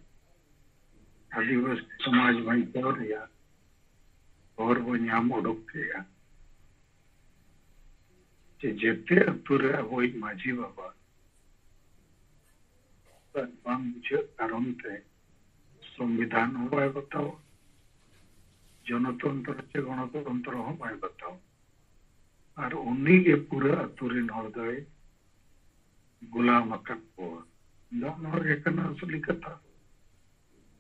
ᱟᱹᱫᱤᱵᱟᱹᱥᱤ ᱥᱚᱢᱟᱡᱽ ᱵᱟᱧᱪᱟᱣ ᱨᱮᱭᱟᱜ ᱦᱚᱨ ᱵᱚ ᱧᱟᱢ ᱚᱰᱚᱠ ᱠᱮᱜᱼᱟ᱾ ᱡᱮ ᱡᱮᱛᱮ ᱟᱹᱛᱩ ᱨᱮ ᱟᱵᱚᱭᱤᱡ ᱢᱟᱹᱡᱷᱤ ᱵᱟᱵᱟ ᱵᱟᱝ ᱵᱩᱡᱷᱟᱹᱜ ᱠᱟᱨᱚᱱ ᱛᱮ ᱥᱚᱝᱵᱤᱫᱷᱟᱱ ᱦᱚᱸ ᱵᱟᱭ ᱵᱟᱛᱟᱣᱟ, ᱡᱚᱱᱚᱛᱚᱱᱛᱨᱚ ᱪᱮ ᱜᱚᱱᱚᱛᱚᱱᱛᱨᱚ ᱦᱚᱸ ᱵᱟᱭ ᱵᱟᱛᱟᱣᱟ᱾ ᱟᱨ ᱩᱱᱤ ᱜᱮ ᱯᱩᱨᱟᱹ ᱟᱹᱛᱩ ᱨᱤᱱ ᱦᱚᱲ ᱫᱚᱭ ᱜᱩᱞᱟᱢ ᱟᱠᱟᱫ ᱠᱚᱣᱟ᱾ ᱱᱚᱜᱼᱚ ᱱᱚᱣᱟ ᱜᱮ ᱠᱟᱱᱟ ᱟᱥᱚᱞᱤ ᱠᱟᱛᱷᱟ᱾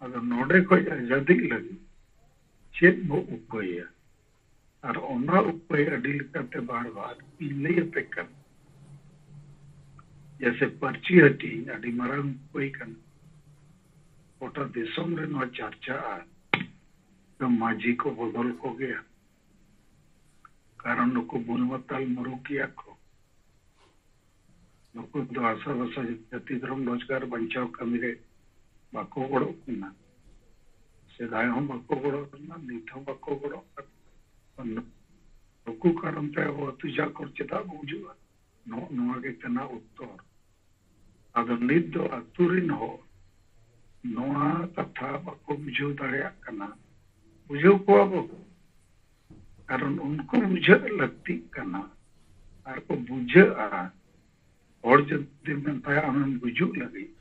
ᱟᱫᱚ ᱱᱚᱰᱮ ᱠᱷᱚᱡ ᱟᱡᱟᱫᱤᱜ ᱞᱟᱹᱜᱤᱫ ᱪᱮᱫ ᱵᱚ ᱩᱯᱟᱹᱭᱟ? ᱟᱨ ᱚᱱᱟ ᱩᱯᱟᱹᱭ ᱟᱹᱰᱤ ᱞᱮᱠᱟᱛᱮ ᱵᱟᱨ ᱵᱟᱨ ᱤᱧ ᱞᱟᱹᱭ ᱟᱯᱮ ᱠᱟᱱᱟ᱾ ᱡᱮᱭᱥᱮ ᱯᱟᱹᱨᱪᱤ ᱦᱟᱹᱴᱤᱧ ᱟᱹᱰᱤ ᱢᱟᱨᱟᱝ ᱩᱯᱟᱹᱭ ᱠᱟᱱᱟ᱾ ᱜᱚᱴᱟ ᱫᱤᱥᱚᱢ ᱨᱮ ᱱᱚᱣᱟ ᱪᱟᱨᱪᱟᱜᱼᱟ, ᱢᱟᱹᱡᱷᱤ ᱠᱚ ᱵᱚᱫᱚᱞ ᱠᱚᱜᱮᱭᱟ᱾ ᱠᱟᱨᱚᱱ ᱱᱩᱠᱩ ᱵᱩᱞ ᱢᱟᱛᱟᱞ ᱢᱩᱨᱩᱠ ᱜᱮᱭᱟ ᱠᱚ᱾ ᱱᱩᱠᱩ ᱫᱚ ᱦᱟᱥᱟ ᱵᱷᱟᱥᱟ ᱡᱟᱹᱛᱤ ᱫᱷᱚᱨᱚᱢ ᱨᱳᱡᱽᱜᱟᱨ ᱵᱟᱧᱪᱟᱣ ᱠᱟᱹᱢᱤ ᱨᱮ ᱵᱟᱠᱚ ᱜᱚᱲᱚᱜ ᱠᱟᱱᱟ᱾ ᱥᱮᱫᱟᱭ ᱦᱚᱸ ᱵᱟᱠᱚ ᱜᱚᱲᱚᱜ ᱠᱟᱱᱟ, ᱱᱤᱛ ᱦᱚᱸ ᱵᱟᱠᱚ ᱜᱚᱲᱚᱜ ᱠᱟᱱᱟ᱾ ᱱᱩᱠᱩ ᱠᱟᱨᱚᱱ ᱛᱮ ᱟᱵᱚ ᱟᱹᱛᱩ ᱡᱟᱠᱚᱨ ᱪᱮᱫᱟᱜ ᱵᱚ ᱦᱤᱡᱩᱜᱼᱟ? ᱱᱚᱜᱼᱚ ᱱᱚᱣᱟ ᱜᱮ ᱠᱟᱱᱟ ᱩᱛᱛᱚᱨ᱾ ᱟᱫᱚ ᱱᱤᱛ ᱫᱚ ᱟᱹᱛᱩ ᱨᱤᱱ ᱦᱚᱲ ᱱᱚᱣᱟ ᱠᱟᱛᱷᱟ ᱵᱟᱠᱚ ᱵᱩᱡᱷᱟᱹᱣ ᱫᱟᱲᱮᱭᱟᱜ ᱠᱟᱱᱟ᱾ ᱵᱩᱡᱷᱟᱹᱣ ᱠᱚᱣᱟ ᱵᱚ, ᱠᱟᱨᱚᱱ ᱩᱱᱠᱩ ᱵᱩᱡᱷᱟᱹᱜ ᱞᱟᱹᱠᱛᱤᱜ ᱠᱟᱱᱟ, ᱟᱨ ᱠᱚ ᱵᱩᱡᱷᱟᱹᱜᱼᱟ᱾ ᱦᱚᱲ ᱡᱩᱫᱤ ᱢᱮᱛᱟᱭᱟ ᱟᱢᱮᱢ ᱜᱩᱡᱩᱜ ᱞᱟᱹᱜᱤᱫ,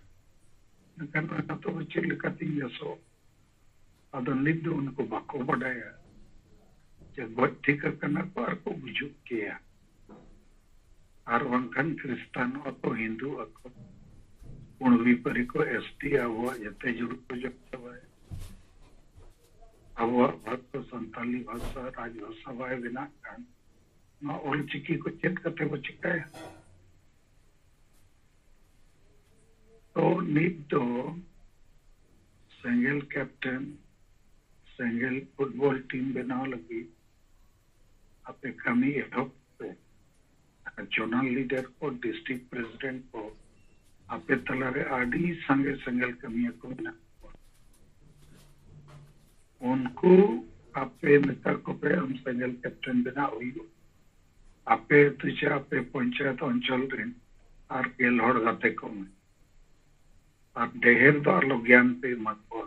ᱮᱱᱠᱷᱟᱱ ᱚᱱᱟ ᱫᱚ ᱪᱮᱫ ᱞᱮᱠᱟᱛᱤᱧ ᱵᱮᱥᱚᱜ? ᱟᱫᱚ ᱱᱤᱛ ᱫᱚ ᱩᱱᱠᱩ ᱵᱟᱠᱚ ᱵᱟᱰᱟᱭᱟ ᱡᱮ ᱜᱚᱡ ᱴᱷᱤᱠ ᱟᱠᱟᱱᱟ ᱠᱚ ᱟᱨ ᱠᱚ ᱜᱩᱡᱩᱜ ᱜᱮᱭᱟ᱾ ᱟᱨ ᱵᱟᱝᱠᱷᱟᱱ ᱠᱷᱨᱤᱥᱴᱟᱱᱚᱜ ᱟᱠᱚ, ᱦᱤᱱᱫᱩ ᱟᱠᱚ, ᱯᱩᱸᱰ ᱵᱮᱯᱟᱨᱤ ᱠᱚ, ᱮᱥ ᱴᱤ, ᱟᱵᱚᱣᱟᱜ ᱡᱚᱛᱚ ᱡᱩᱲᱩ ᱠᱚ ᱡᱚᱢ ᱪᱟᱵᱟᱭᱟ᱾ ᱟᱵᱚᱣᱟᱜ ᱵᱷᱟᱥᱟ, ᱥᱟᱱᱛᱟᱞᱤ ᱵᱷᱟᱥᱟ, ᱨᱟᱡᱽ ᱵᱷᱟᱥᱟ ᱵᱟᱭ ᱵᱮᱱᱟᱜ ᱠᱷᱟᱱ, ᱱᱚᱣᱟ ᱚᱞ ᱪᱤᱠᱤ ᱠᱚ ᱪᱮᱫ ᱠᱟᱛᱮ ᱵᱚ ᱪᱤᱠᱟᱹᱭᱟ? ᱛᱚ ᱱᱤᱛ ᱫᱚ ᱥᱮᱸᱜᱮᱞ ᱠᱮᱯᱴᱮᱱ, ᱥᱮᱸᱜᱮᱞ ᱯᱷᱩᱴᱵᱚᱞ ᱴᱤᱢ ᱵᱮᱱᱟᱣ ᱞᱟᱹᱜᱤᱫ ᱟᱯᱮ ᱠᱟᱹᱢᱤ ᱮᱦᱚᱵ ᱯᱮ᱾ ᱟᱨ ᱡᱳᱱᱟᱞ ᱞᱤᱰᱟᱨ ᱠᱚ, ᱰᱤᱥᱴᱨᱤᱠᱴ ᱯᱨᱮᱥᱤᱰᱮᱱᱴ ᱠᱚ, ᱟᱯᱮ ᱛᱟᱞᱟᱨᱮ ᱟᱹᱰᱤ ᱥᱟᱸᱜᱮ ᱥᱮᱸᱜᱮᱞ ᱠᱟᱹᱢᱤᱭᱟᱹ ᱠᱚ ᱢᱮᱱᱟᱜ ᱠᱚᱣᱟ᱾ ᱩᱱᱠᱩ ᱟᱯᱮ ᱢᱮᱛᱟ ᱠᱚᱯᱮ, ᱟᱢ ᱥᱮᱸᱜᱮᱞ ᱠᱮᱯᱴᱮᱱ ᱵᱮᱱᱟᱣ ᱦᱩᱭᱩᱜ, ᱟᱯᱮ ᱟᱹᱛᱩ ᱪᱮ ᱟᱯᱮ ᱯᱚᱧᱪᱟᱭᱮᱛ ᱚᱧᱪᱚᱞ ᱨᱮᱱ ᱟᱨ ᱜᱮᱞ ᱦᱚᱲ ᱜᱟᱛᱮ ᱠᱚᱢᱮ᱾ ᱟᱨ ᱰᱷᱮᱨ ᱫᱚ ᱟᱞᱚ ᱜᱮᱭᱟᱱ ᱯᱮ ᱮᱢᱟ ᱠᱚᱣᱟ᱾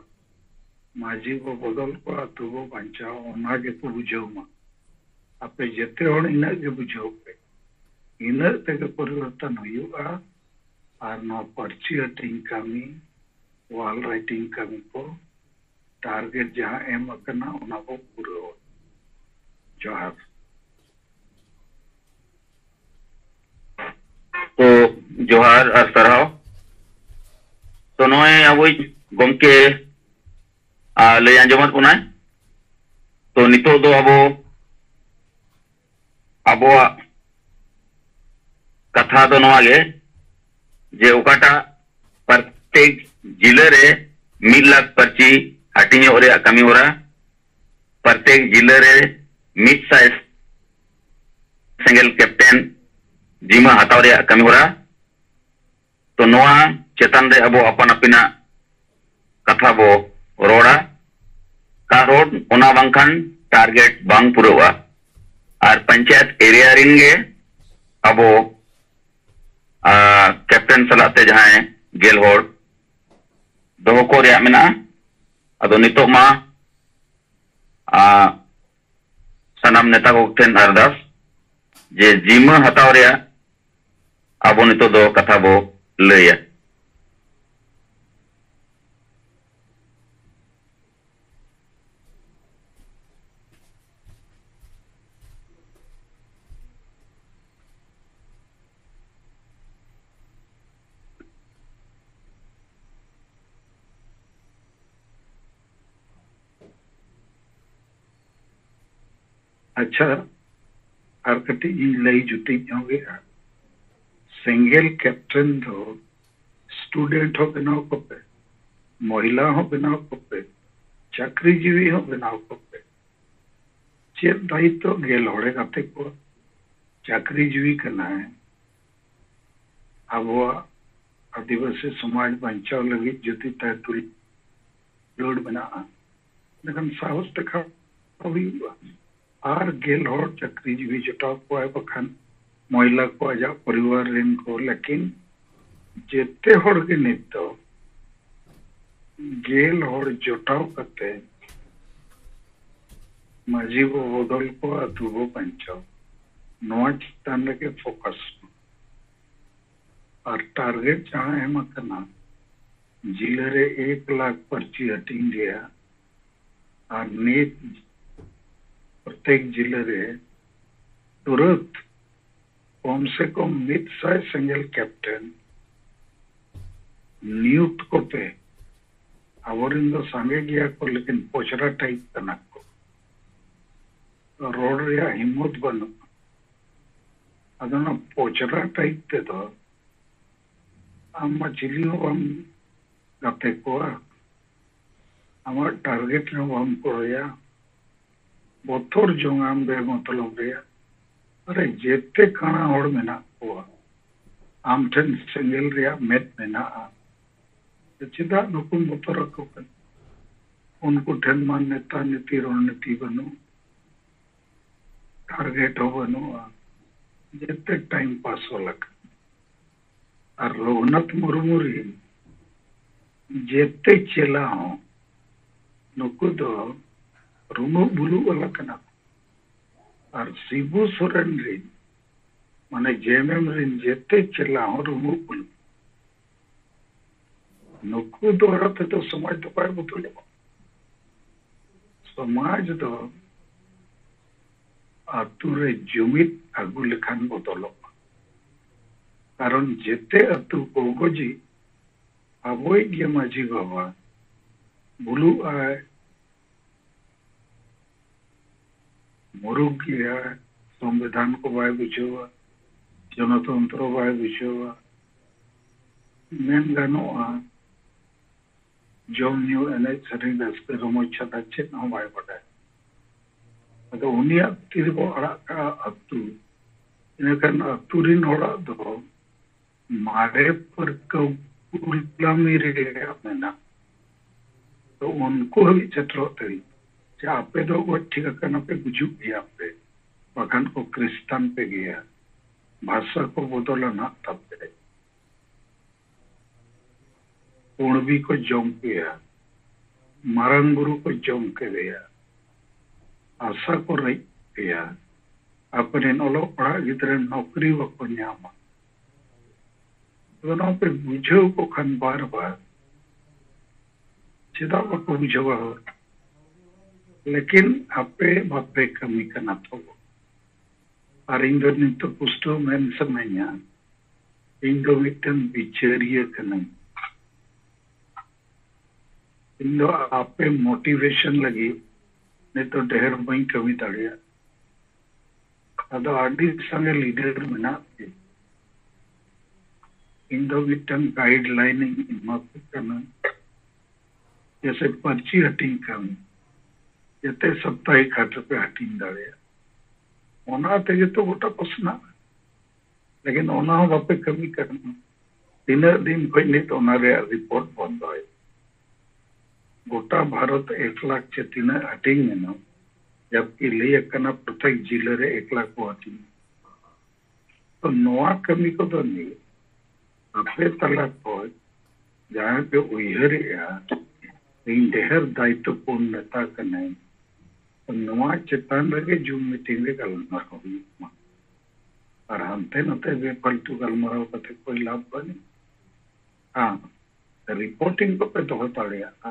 ᱢᱟᱹᱡᱷᱤ ᱵᱚ ᱵᱚᱫᱚᱞ ᱠᱚᱣᱟ, ᱟᱹᱛᱩ ᱵᱚ ᱵᱟᱧᱪᱟᱣᱟ, ᱚᱱᱟ ᱜᱮᱠᱚ ᱵᱩᱡᱷᱟᱹᱣ ᱢᱟ᱾ ᱟᱯᱮ ᱡᱮᱛᱮ ᱦᱚᱲ ᱤᱱᱟᱹᱜ ᱜᱮ ᱵᱩᱡᱷᱟᱹᱣ ᱯᱮ᱾ ᱤᱱᱟᱹᱜ ᱛᱮᱜᱮ ᱯᱚᱨᱤᱵᱚᱨᱛᱚᱱ ᱦᱩᱭᱩᱜᱼᱟ᱾ ᱟᱨ ᱱᱚᱣᱟ ᱯᱟᱹᱨᱥᱤ ᱦᱟᱹᱴᱤᱧ ᱠᱟᱹᱢᱤ, ᱣᱟᱞ ᱨᱟᱭᱴᱤᱝ ᱠᱟᱹᱢᱤ ᱠᱚ, ᱴᱟᱨᱜᱮᱴ ᱡᱟᱦᱟᱸ ᱮᱢ ᱟᱠᱟᱱᱟ, ᱚᱱᱟ ᱵᱚ ᱯᱩᱨᱟᱹᱣᱟ᱾ ᱡᱚᱦᱟᱨ᱾ ᱛᱚ, ᱡᱚᱦᱟᱨ ᱟᱨ ᱥᱟᱨᱦᱟᱣ᱾ ᱛᱚ, ᱱᱚᱜᱼᱚᱭ ᱟᱵᱚᱭᱤᱡ ᱜᱚᱢᱠᱮ, ᱟ, ᱞᱟᱹᱭ ᱟᱸᱡᱚᱢᱟᱫ ᱵᱚᱱᱟᱭ᱾ ᱛᱚ, ᱱᱤᱛᱚᱜ ᱫᱚ ᱟᱵᱚ, ᱟᱵᱚᱣᱟᱜ ᱠᱟᱛᱷᱟ ᱫᱚ ᱱᱚᱣᱟ ᱜᱮ, ᱡᱮ ᱚᱠᱟᱴᱟᱜ ᱯᱨᱚᱛᱮᱠ ᱡᱤᱞᱟᱹ ᱨᱮ ᱢᱤᱫ ᱞᱟᱠᱷ ᱯᱟᱹᱨᱪᱤ ᱦᱟᱹᱴᱤᱧᱚᱜ ᱨᱮᱭᱟᱜ ᱠᱟᱹᱢᱤ ᱦᱚᱨᱟ, ᱯᱨᱚᱛᱮᱠ ᱡᱤᱞᱟᱹ ᱨᱮ ᱢᱤᱫ ᱥᱟᱭ ᱥᱮᱸᱜᱮᱞ ᱠᱮᱯᱴᱮᱱ ᱡᱤᱢᱟᱹ ᱦᱟᱛᱟᱣ ᱨᱮᱭᱟᱜ ᱠᱟᱹᱢᱤ ᱦᱚᱨᱟ᱾ ᱛᱚ, ᱱᱚᱣᱟ ᱪᱮᱛᱟᱱ ᱨᱮ ᱟᱵᱚ ᱟᱯᱟᱱ ᱟᱹᱯᱤᱱᱟᱜ ᱠᱟᱛᱷᱟ ᱵᱚ ᱨᱚᱲᱟ᱾ ᱠᱟᱨᱚᱱ ᱚᱱᱟ ᱵᱟᱝᱠᱷᱟᱱ ᱴᱟᱨᱜᱮᱴ ᱵᱟᱝ ᱯᱩᱨᱟᱹᱣᱟ᱾ ᱟᱨ ᱯᱚᱧᱪᱟᱭᱮᱛ ᱮᱨᱤᱭᱟ ᱨᱤᱱ ᱜᱮ ᱟᱵᱚ, ᱟ, ᱠᱮᱯᱴᱮᱱ ᱥᱟᱞᱟᱜ ᱛᱮ ᱡᱟᱦᱟᱸᱭ ᱜᱮᱞ ᱦᱚᱲ ᱫᱚᱦᱚ ᱠᱚ ᱨᱮᱭᱟᱜ ᱢᱮᱱᱟᱜᱼᱟ᱾ ᱟᱫᱚ ᱱᱤᱛᱚᱜ ᱢᱟ, ᱟ, ᱥᱟᱱᱟᱢ ᱱᱮᱛᱟ ᱠᱚ ᱴᱷᱮᱱ ᱟᱨᱫᱟᱥ ᱡᱮ ᱡᱤᱢᱟᱹ ᱦᱟᱛᱟᱣ ᱨᱮᱭᱟᱜ ᱟᱵᱚ ᱱᱤᱛᱚᱜ ᱫᱚ ᱠᱟᱛᱷᱟ ᱵᱚ ᱞᱟᱹᱭᱟ᱾ ᱟᱪᱪᱷᱟ, ᱟᱨ ᱠᱟᱹᱴᱤᱡ ᱤᱧ ᱞᱟᱹᱭ ᱡᱩᱴᱤᱡ ᱧᱚᱜᱮᱜᱼᱟ᱾ ᱥᱮᱸᱜᱮᱞ ᱠᱮᱯᱴᱮᱱ ᱫᱚ ᱥᱴᱩᱰᱮᱱᱴ ᱦᱚᱸ ᱵᱮᱱᱟᱣ ᱠᱚᱯᱮ, ᱢᱚᱦᱤᱞᱟ ᱦᱚᱸ ᱵᱮᱱᱟᱣ ᱠᱚᱯᱮ, ᱪᱟᱹᱠᱨᱤᱡᱤᱵᱤ ᱦᱚᱸ ᱵᱮᱱᱟᱣ ᱠᱚᱯᱮ᱾ ᱪᱮᱫ ᱫᱟᱭᱤᱛᱛᱚ ᱜᱮᱞ ᱦᱚᱲᱮ ᱜᱟᱛᱮ ᱠᱚᱣᱟ? ᱪᱟᱹᱠᱨᱤᱡᱤᱵᱤ ᱠᱟᱱᱟᱭ, ᱟᱵᱚᱣᱟᱜ ᱟᱹᱫᱤᱵᱟᱹᱥᱤ ᱥᱚᱢᱟᱡᱽ ᱵᱟᱧᱪᱟᱣ ᱞᱟᱹᱜᱤᱫ ᱡᱩᱫᱤ ᱛᱟᱭ ᱫᱩᱞᱟᱹᱲ ᱢᱮᱱᱟᱜᱼᱟ, ᱮᱱᱠᱷᱟᱱ ᱥᱟᱦᱚᱥ ᱫᱮᱠᱷᱟᱣ ᱦᱩᱭᱩᱜᱼᱟ᱾ ᱟᱨ ᱜᱮᱞ ᱦᱚᱲ ᱪᱟᱹᱠᱨᱤᱡᱤᱵᱤ ᱡᱚᱴᱟᱣ ᱠᱚᱣᱟᱭ, ᱵᱟᱠᱷᱟᱱ ᱢᱚᱦᱤᱞᱟ ᱠᱚ, ᱟᱡᱟᱜ ᱯᱚᱨᱤᱵᱟᱨ ᱨᱮᱱ ᱠᱚ, ᱞᱮᱠᱤᱱ ᱡᱮᱛᱮ ᱦᱚᱲ ᱜᱮ ᱱᱤᱛ ᱫᱚ ᱜᱮᱞ ᱦᱚᱲ ᱡᱚᱴᱟᱣ ᱠᱟᱛᱮ ᱢᱟᱹᱡᱷᱤ ᱵᱚ ᱵᱚᱫᱚᱞ ᱠᱚᱣᱟ, ᱟᱹᱛᱩ ᱵᱚ ᱵᱟᱧᱪᱟᱣ, ᱱᱚᱣᱟ ᱪᱮᱛᱟᱱ ᱨᱮᱜᱮ ᱯᱷᱳᱠᱟᱥ᱾ ᱟᱨ ᱴᱟᱨᱜᱮᱴ ᱡᱟᱦᱟᱸ ᱮᱢ ᱟᱠᱟᱱᱟ, ᱡᱤᱞᱟᱹ ᱨᱮ ᱮᱠ ᱞᱟᱠᱷ ᱯᱟᱹᱨᱪᱤ ᱦᱟᱹᱴᱤᱧ ᱨᱮᱭᱟᱜ, ᱟᱨ ᱱᱤᱛ ᱯᱨᱚᱛᱮᱠ ᱡᱤᱞᱟᱹ ᱨᱮ ᱛᱩᱨᱟᱹᱛ ᱠᱚᱢ ᱥᱮ ᱠᱚᱢ ᱢᱤᱫ ᱥᱟᱭ ᱥᱮᱸᱜᱮᱞ ᱠᱮᱯᱴᱮᱱ ᱱᱤᱭᱩᱠᱛ ᱠᱚᱯᱮ᱾ ᱟᱵᱚᱨᱮᱱ ᱫᱚ ᱥᱟᱸᱜᱮ ᱜᱮᱭᱟ ᱠᱚ, ᱞᱮᱠᱤᱱ ᱯᱚᱪᱨᱟ ᱴᱟᱭᱤᱯ ᱠᱟᱱᱟ ᱠᱚ, ᱨᱚᱲ ᱨᱮᱭᱟᱜ ᱦᱤᱢᱢᱚᱛ ᱵᱟᱹᱱᱩᱜᱼᱟ᱾ ᱟᱫᱚ ᱚᱱᱟ ᱯᱚᱪᱨᱟ ᱴᱟᱭᱤᱯ ᱛᱮᱫᱚ ᱟᱢ ᱢᱟ ᱪᱤᱞᱤ ᱦᱚᱸ ᱵᱟᱢ ᱜᱟᱛᱮ ᱠᱚᱣᱟ, ᱟᱢᱟᱜ ᱴᱟᱨᱜᱮᱴ ᱨᱮᱦᱚᱸ ᱵᱟᱢ ᱠᱚᱭᱚᱜᱟ, ᱵᱚᱛᱚᱨ ᱡᱚᱝ ᱟᱢ ᱵᱮᱢᱚᱛᱞᱚᱵ ᱨᱮᱭᱟᱜ᱾ ᱟᱨᱮ, ᱡᱮᱛᱮ ᱠᱟᱬᱟ ᱦᱚᱲ ᱢᱮᱱᱟᱜ ᱠᱚᱣᱟ, ᱟᱢ ᱴᱷᱮᱱ ᱥᱮᱸᱜᱮᱞ ᱨᱮᱭᱟᱜ ᱢᱮᱫ ᱢᱮᱱᱟᱜᱼᱟ, ᱪᱮᱫᱟᱜ ᱱᱩᱠᱩᱢ ᱵᱚᱛᱚᱨ ᱟᱠᱚ ᱠᱟᱱᱟ? ᱩᱱᱠᱩ ᱴᱷᱮᱱ ᱢᱟ ᱱᱮᱛᱟ ᱱᱤᱛᱤ ᱨᱚᱱᱱᱤᱛᱤ ᱵᱟᱹᱱᱩᱜ, ᱴᱟᱨᱜᱮᱴ ᱦᱚᱸ ᱵᱟᱹᱱᱩᱜᱼᱟ, ᱡᱮᱛᱮ ᱴᱟᱭᱤᱢ ᱯᱟᱥ ᱦᱚᱸ ᱞᱟᱜᱟᱜ᱾ ᱟᱨ ᱨᱚᱜᱷᱩᱱᱟᱛᱷ ᱢᱩᱨᱢᱩ ᱨᱮᱱ ᱡᱮᱛᱮ ᱪᱮᱞᱟ ᱦᱚᱸ ᱱᱩᱠᱩ ᱫᱚ ᱨᱩᱢᱩᱜ ᱵᱩᱞᱩᱜ ᱵᱟᱞᱟ ᱠᱟᱱᱟ ᱠᱚ᱾ ᱟᱨ ᱥᱤᱵᱩ ᱥᱚᱨᱮᱱ ᱨᱤᱱ, ᱢᱟᱱᱮ ᱡᱮ ᱮᱢ ᱮᱢ ᱨᱤᱱ ᱡᱮᱛᱮ ᱪᱮᱞᱟ ᱦᱚᱸ ᱨᱩᱢᱩᱜ ᱵᱟᱹᱱᱩᱜ᱾ ᱱᱩᱠᱩ ᱫᱚ ᱦᱚᱨᱚ ᱛᱮᱫᱚ ᱥᱚᱢᱟᱡᱽ ᱫᱚ ᱵᱟᱭ ᱵᱚᱫᱚᱞᱚᱜᱼᱟ᱾ ᱥᱚᱢᱟᱡᱽ ᱫᱚ ᱟᱛᱳ ᱨᱮ ᱡᱩᱢᱤᱫ ᱟᱹᱜᱩ ᱞᱮᱠᱷᱟᱱ ᱵᱚᱫᱚᱞᱚᱜᱼᱟ᱾ ᱠᱟᱨᱚᱱ ᱡᱮᱛᱮ ᱟᱛᱳ ᱠᱚᱜᱚᱡᱤ ᱟᱵᱚᱭᱤᱡ ᱜᱮ ᱢᱟᱹᱡᱷᱤ ᱵᱟᱵᱟ ᱵᱩᱞᱩᱜ ᱟᱭ, ᱢᱩᱨᱩᱠ ᱜᱮᱭᱟ, ᱥᱚᱝᱵᱤᱫᱷᱟᱱ ᱠᱚ ᱵᱟᱭ ᱵᱩᱡᱷᱟᱹᱣᱟ, ᱜᱚᱱᱚᱛᱚᱱᱛᱨᱚ ᱵᱟᱭ ᱵᱩᱡᱷᱟᱹᱣᱟ, ᱢᱮᱱ ᱜᱟᱱᱚᱜᱼᱟ ᱡᱚᱢ ᱧᱩ ᱮᱱᱮᱡ ᱥᱮᱨᱮᱧ ᱨᱟᱹᱥᱠᱟᱹ ᱨᱚᱢᱚᱡᱽ ᱪᱷᱟᱰᱟ ᱪᱮᱫ ᱦᱚᱸ ᱵᱟᱭ ᱵᱟᱰᱟᱭᱟ᱾ ᱟᱫᱚ ᱩᱱᱤᱭᱟᱜ ᱛᱤ ᱨᱮᱵᱚ ᱟᱲᱟᱜ ᱠᱟᱜᱼᱟ ᱟᱹᱛᱩ, ᱤᱱᱟᱹᱠᱷᱟᱱ ᱟᱹᱛᱩ ᱨᱤᱱ ᱦᱚᱲᱟᱜ ᱫᱚ ᱢᱟᱨᱮ ᱯᱟᱹᱨᱠᱟᱹᱣ ᱜᱩᱞᱟᱢᱤ ᱨᱮᱭᱟᱜ ᱢᱮᱱᱟᱜ᱾ ᱛᱚ ᱩᱱᱠᱩ ᱦᱟᱹᱵᱤᱡ ᱥᱮᱴᱮᱨᱚᱜ ᱛᱟᱹᱲᱤ ᱡᱮ ᱟᱯᱮ ᱫᱚ ᱜᱚᱡ ᱴᱷᱤᱠ ᱟᱠᱟᱱᱟ ᱯᱮ, ᱜᱩᱡᱩᱜ ᱜᱮᱭᱟ ᱯᱮ, ᱵᱟᱠᱷᱟᱱ ᱠᱚ ᱠᱷᱨᱤᱥᱴᱟᱱ ᱯᱮ ᱜᱮᱭᱟ, ᱵᱷᱟᱥᱟ ᱠᱚ ᱵᱚᱫᱚᱞᱟ ᱱᱟᱜ ᱛᱟᱯᱮ᱾ ᱠᱩᱬᱵᱤ ᱠᱚ ᱡᱚᱢ ᱯᱮᱭᱟ, ᱢᱟᱨᱟᱝ ᱵᱩᱨᱩ ᱠᱚ ᱡᱚᱢ ᱠᱮᱫᱮᱭᱟ, ᱟᱥᱟ ᱠᱚ ᱨᱮᱡ ᱯᱮᱭᱟ, ᱟᱯᱮᱨᱮᱱ ᱚᱞᱚᱜ ᱯᱟᱲᱦᱟᱜ ᱜᱤᱫᱽᱨᱟᱹ ᱱᱚᱠᱨᱤ ᱵᱟᱠᱚ ᱧᱟᱢᱟ᱾ ᱟᱫᱚ ᱱᱚᱣᱟ ᱯᱮ ᱵᱩᱡᱷᱟᱹᱣ ᱠᱚ ᱠᱷᱟᱱ ᱵᱟᱨ ᱵᱟᱨ, ᱪᱮᱫᱟᱜ ᱵᱟᱠᱚ ᱵᱩᱡᱷᱟᱹᱣᱟ ᱦᱚᱲ? ᱞᱮᱠᱤᱱ ᱟᱯᱮ ᱵᱟᱯᱮ ᱠᱟᱹᱢᱤ ᱠᱟᱱᱟ ᱛᱚ᱾ ᱟᱨ ᱤᱧ ᱫᱚ ᱱᱤᱛᱚᱜ ᱯᱩᱥᱴᱟᱹᱣ ᱢᱮᱱ ᱥᱟᱱᱟᱧᱟ, ᱤᱧ ᱫᱚ ᱢᱤᱫᱴᱮᱱ ᱵᱤᱪᱟᱹᱨᱤᱭᱟᱹ ᱠᱟᱹᱱᱟᱹᱧ᱾ ᱤᱧ ᱫᱚ ᱟᱯᱮ ᱢᱳᱴᱤᱵᱷᱮᱥᱚᱱ ᱞᱟᱹᱜᱤᱫ ᱱᱤᱛᱚᱜ ᱰᱷᱮᱨ ᱵᱟᱹᱧ ᱠᱟᱹᱢᱤ ᱫᱟᱲᱮᱭᱟᱜ᱾ ᱟᱫᱚ ᱟᱹᱰᱤ ᱥᱟᱸᱜᱮ ᱞᱤᱰᱟᱨ ᱢᱮᱱᱟᱜ ᱯᱮ᱾ ᱤᱧ ᱫᱚ ᱢᱤᱫᱴᱟᱝ ᱜᱟᱭᱤᱰ ᱞᱟᱭᱤᱱ ᱤᱧ ᱮᱢᱟ ᱯᱮ ᱠᱟᱱᱟ, ᱡᱮᱭᱥᱮ ᱯᱟᱹᱨᱪᱤ ᱦᱟᱹᱴᱤᱧ ᱠᱟᱹᱢᱤ, ᱡᱟᱛᱮ ᱥᱟᱯᱛᱟᱦᱤᱠ ᱦᱟᱴ ᱨᱮᱯᱮ ᱦᱟᱹᱴᱤᱧ ᱫᱟᱲᱮᱭᱟᱜ᱾ ᱚᱱᱟ ᱛᱮᱜᱮ ᱛᱚ ᱜᱚᱴᱟ ᱯᱟᱥᱱᱟᱜᱼᱟ᱾ ᱞᱮᱠᱤᱱ ᱚᱱᱟ ᱦᱚᱸ ᱵᱟᱯᱮ ᱠᱟᱹᱢᱤ ᱠᱟᱱᱟ᱾ ᱛᱤᱱᱟᱹᱜ ᱫᱤᱱ ᱠᱷᱚᱡ ᱱᱤᱛ ᱚᱱᱟ ᱨᱮᱭᱟᱜ ᱨᱤᱯᱳᱨᱴ ᱵᱚᱱᱫᱚᱭ? ᱜᱚᱴᱟ ᱵᱷᱟᱨᱚᱛ ᱮᱠ ᱞᱟᱠᱷ ᱪᱮ ᱛᱤᱱᱟᱹᱜ ᱦᱟᱹᱴᱤᱧ ᱢᱮᱱᱟᱜ, ᱡᱟᱵᱠᱤ ᱞᱟᱹᱭ ᱟᱠᱟᱱᱟ ᱯᱨᱚᱛᱮᱠ ᱡᱤᱞᱟᱹ ᱨᱮ ᱮᱠ ᱞᱟᱠᱷ ᱠᱚ ᱦᱟᱹᱴᱤᱧ᱾ ᱛᱚ ᱱᱚᱣᱟ ᱠᱟᱹᱢᱤ ᱠᱚᱫᱚ ᱱᱤᱭᱟᱹ ᱟᱯᱮ ᱛᱟᱞᱟ ᱠᱷᱚᱡ ᱡᱟᱦᱟᱸᱭ ᱯᱮ ᱩᱭᱦᱟᱹᱨᱮᱜᱼᱟ, ᱤᱧ ᱰᱷᱮᱨ ᱫᱟᱭᱤᱛᱛᱚᱯᱩᱨᱱ ᱱᱮᱛᱟ ᱠᱟᱹᱱᱟᱹᱧ, ᱱᱚᱣᱟ ᱪᱮᱛᱟᱱ ᱨᱮᱜᱮ ᱡᱩᱢ ᱢᱤᱴᱤᱝ ᱨᱮ ᱜᱟᱞᱢᱟᱨᱟᱣ ᱦᱩᱭᱩᱜ ᱢᱟ᱾ ᱟᱨ ᱦᱟᱱᱛᱮ ᱱᱟᱛᱮ ᱵᱮᱯᱷᱟᱞᱛᱩ ᱜᱟᱞᱢᱟᱨᱟᱣ ᱠᱟᱛᱮ ᱠᱚᱭ ᱞᱟᱵᱷ ᱵᱟᱹᱱᱩᱜ᱾ ᱦᱮᱸ, ᱨᱤᱯᱳᱨᱴᱤᱝ ᱠᱚᱯᱮ ᱫᱚᱦᱚ ᱫᱟᱲᱮᱭᱟᱜᱼᱟ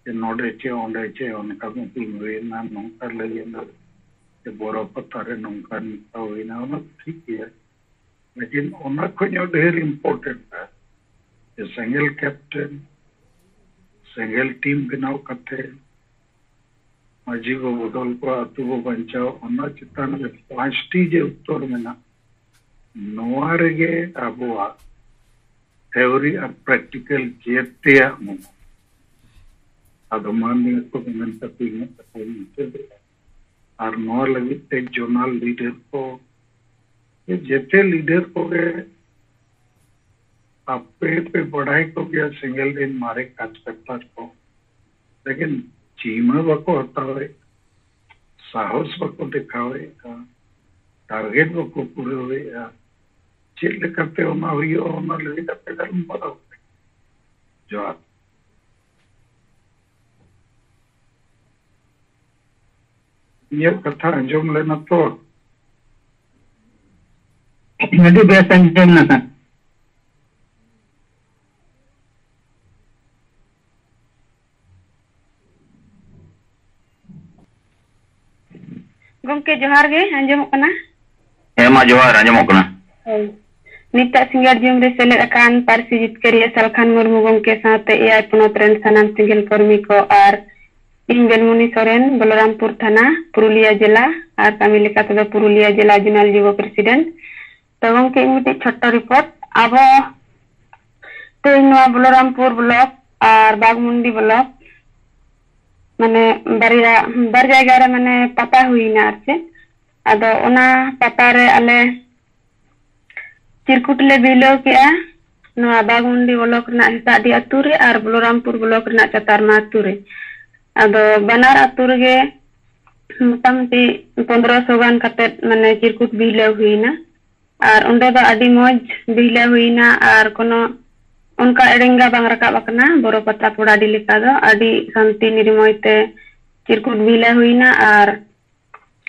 ᱡᱮ ᱱᱚᱰᱮ ᱪᱮ ᱚᱸᱰᱮ ᱪᱮ ᱚᱱᱠᱟ ᱢᱤᱴᱤᱝ ᱦᱩᱭᱮᱱᱟ, ᱱᱚᱝᱠᱟ ᱞᱟᱹᱭᱮᱱᱟ, ᱡᱮ ᱵᱚᱨᱚ ᱯᱟᱛᱟ ᱨᱮ ᱱᱚᱝᱠᱟ ᱱᱚᱝᱠᱟ ᱦᱩᱭᱮᱱᱟ, ᱚᱱᱟ ᱴᱷᱤᱠ ᱜᱮᱭᱟ᱾ ᱞᱮᱠᱤᱱ ᱚᱱᱟ ᱠᱷᱚᱱ ᱦᱚᱸ ᱰᱷᱮᱨ ᱤᱢᱯᱚᱨᱴᱮᱱᱴ ᱡᱮ ᱥᱮᱸᱜᱮᱞ ᱠᱮᱯᱴᱮᱱ, ᱥᱮᱸᱜᱮᱞ ᱴᱤᱢ ᱵᱮᱱᱟᱣ ᱠᱟᱛᱮ ᱢᱟᱹᱡᱷᱤ ᱵᱚ ᱵᱚᱫᱚᱞ ᱠᱚᱣᱟ, ᱟᱹᱛᱩ ᱵᱚ ᱵᱟᱧᱪᱟᱣ, ᱚᱱᱟ ᱪᱮᱛᱟᱱ ᱨᱮ ᱯᱟᱸᱪᱴᱤ ᱡᱮ ᱩᱛᱛᱚᱨ ᱢᱮᱱᱟᱜ, ᱱᱚᱣᱟ ᱨᱮᱜᱮ ᱟᱵᱚᱣᱟᱜ ᱛᱷᱤᱭᱳᱨᱤ ᱟᱨ ᱯᱨᱮᱠᱴᱤᱠᱮᱞ ᱡᱮᱛᱮᱭᱟᱜ ᱢᱮᱱᱟᱜᱼᱟ᱾ ᱟᱫᱚ ᱢᱟ ᱱᱤᱭᱟᱹ ᱠᱚ ᱢᱮᱱ ᱠᱟᱛᱮ ᱤᱧᱟᱹᱜ ᱠᱟᱛᱷᱟᱧ ᱢᱩᱪᱟᱹᱫᱮᱜᱼᱟ᱾ ᱟᱨ ᱱᱚᱣᱟ ᱞᱟᱹᱜᱤᱫ ᱛᱮ ᱡᱳᱱᱟᱞ ᱞᱤᱰᱟᱨ ᱠᱚ, ᱡᱮᱛᱮ ᱞᱤᱰᱟᱨ ᱠᱚᱜᱮ ᱟᱯᱮ ᱯᱮ ᱵᱟᱰᱟᱭ ᱠᱚᱜᱮᱭᱟ ᱥᱮᱸᱜᱮᱞ ᱨᱮᱱ ᱢᱟᱨᱮ ᱠᱟᱡᱽᱠᱟᱨᱛᱟ ᱠᱚ, ᱞᱮᱠᱤᱱ ᱡᱤᱢᱟᱹ ᱵᱟᱠᱚ ᱦᱟᱛᱟᱣᱮᱫ, ᱥᱟᱦᱚᱥ ᱵᱟᱠᱚ ᱫᱮᱠᱷᱟᱣᱮᱫᱼᱟ, ᱴᱟᱨᱜᱮᱴ ᱵᱟᱠᱚ ᱯᱩᱨᱟᱹᱣᱮᱫᱼᱟ᱾ ᱪᱮᱫ ᱞᱮᱠᱟᱛᱮ ᱚᱱᱟ ᱦᱩᱭᱩᱜᱼᱟ, ᱚᱱᱟ ᱞᱟᱹᱜᱤᱫ ᱟᱯᱮ ᱜᱟᱞᱢᱟᱨᱟᱣ ᱯᱮ᱾ ᱡᱚᱦᱟᱨ᱾ ᱤᱧᱟᱹᱜ ᱠᱟᱛᱷᱟ ᱟᱸᱡᱚᱢ ᱞᱮᱱᱟ ᱛᱚ? ᱟᱹᱰᱤ ᱵᱮᱥ ᱟᱸᱡᱚᱢ ᱞᱮᱱᱟ᱾ ᱜᱚᱢᱠᱮ, ᱡᱚᱦᱟᱨ ᱜᱮ, ᱟᱸᱡᱚᱢᱚᱜ ᱠᱟᱱᱟ? ᱦᱮᱸ ᱢᱟ, ᱡᱚᱦᱟᱨ, ᱟᱸᱡᱚᱢᱚᱜ ᱠᱟᱱᱟ᱾ ᱦᱳᱭ᱾ ᱱᱤᱛᱟᱜ ᱥᱤᱸᱜᱟᱲ ᱡᱚᱢ ᱨᱮ ᱥᱮᱞᱮᱫ ᱟᱠᱟᱱ ᱯᱟᱹᱨᱥᱤ ᱡᱤᱛᱠᱟᱹᱨᱤᱭᱟᱹ ᱥᱟᱞᱠᱷᱟᱱ ᱢᱩᱨᱢᱩ ᱜᱚᱢᱠᱮ ᱥᱟᱶᱛᱮ ᱮᱭᱟᱭ ᱯᱚᱱᱚᱛ ᱨᱮᱱ ᱥᱟᱱᱟᱢ ᱥᱮᱸᱜᱮᱞ ᱠᱚᱨᱢᱤ ᱠᱚ ᱟᱨ ᱤᱧ ᱵᱮᱞᱢᱩᱱᱤ ᱥᱚᱨᱮᱱ, ᱵᱚᱞᱚᱨᱟᱢᱯᱩᱨ ᱛᱷᱟᱱᱟ, ᱯᱩᱨᱩᱞᱤᱭᱟᱹ ᱡᱮᱞᱟ, ᱟᱨ ᱠᱟᱹᱢᱤ ᱞᱮᱠᱟ ᱛᱮᱫᱚ ᱯᱩᱨᱩᱞᱤᱭᱟᱹ ᱡᱮᱞᱟ ᱡᱳᱱᱟᱞ ᱡᱩᱵᱚ ᱯᱨᱮᱥᱤᱰᱮᱱᱴ᱾ ᱛᱚ ᱜᱚᱢᱠᱮ, ᱤᱧ ᱢᱤᱫᱴᱤᱡ ᱪᱷᱳᱴᱳ ᱨᱤᱯᱳᱨᱴ᱾ ᱟᱵᱚ ᱛᱮᱦᱮᱧ ᱱᱚᱣᱟ ᱵᱚᱞᱚᱨᱟᱢᱯᱩᱨ ᱵᱞᱚᱠ ᱟᱨ ᱵᱟᱜᱽᱢᱩᱱᱰᱤ ᱵᱞᱚᱠ, ᱢᱟᱱᱮ ᱵᱟᱨᱭᱟ, ᱵᱟᱨ ᱡᱟᱭᱜᱟ ᱨᱮ ᱢᱟᱱᱮ ᱯᱟᱛᱟ ᱦᱩᱭᱱᱟ ᱟᱨ ᱪᱮᱫ᱾ ᱟᱫᱚ ᱚᱱᱟ ᱯᱟᱛᱟ ᱨᱮ ᱟᱞᱮ ᱪᱤᱨᱠᱩᱴ ᱞᱮ ᱵᱤᱞᱟᱹᱣ ᱠᱮᱜᱼᱟ, ᱱᱚᱣᱟ ᱵᱟᱜᱽᱢᱩᱱᱰᱤ ᱵᱞᱚᱠ ᱨᱮᱱᱟᱜ ᱦᱮᱸᱥᱟᱜᱰᱤ ᱟᱹᱛᱩ ᱨᱮ ᱟᱨ ᱵᱚᱞᱚᱨᱟᱢᱯᱩᱨ ᱵᱞᱚᱠ ᱨᱮᱱᱟᱜ ᱪᱟᱛᱟᱨᱢᱟ ᱟᱹᱛᱩ ᱨᱮ᱾ ᱟᱫᱚ ᱵᱟᱱᱟᱨ ᱟᱹᱛᱩ ᱨᱮᱜᱮ ᱢᱚᱴᱟᱢᱩᱴᱤ ᱯᱚᱱᱫᱽᱨᱚᱥᱚ ᱜᱟᱱ ᱠᱟᱛᱮᱫ ᱢᱟᱱᱮ ᱪᱤᱨᱠᱩᱴ ᱵᱤᱞᱟᱹᱣ ᱦᱩᱭᱱᱟ᱾ ᱟᱨ ᱚᱸᱰᱮ ᱫᱚ ᱟᱹᱰᱤ ᱢᱚᱡᱽ ᱵᱤᱞᱟᱹᱣ ᱦᱩᱭᱱᱟ ᱟᱨ ᱠᱳᱱᱳ ᱚᱱᱠᱟ ᱮᱲᱮᱝᱜᱟ ᱵᱟᱝ ᱨᱟᱠᱟᱵ ᱟᱠᱟᱱᱟ᱾ ᱵᱚᱨᱚ ᱯᱟᱛᱟ ᱯᱚᱲᱟᱰᱤ ᱞᱮᱠᱟ ᱫᱚ ᱟᱹᱰᱤ ᱥᱟᱱᱛᱤ ᱱᱤᱨᱢᱚᱭ ᱛᱮ ᱪᱤᱨᱠᱩᱴ ᱵᱤᱞᱟ ᱦᱩᱭᱱᱟ, ᱟᱨ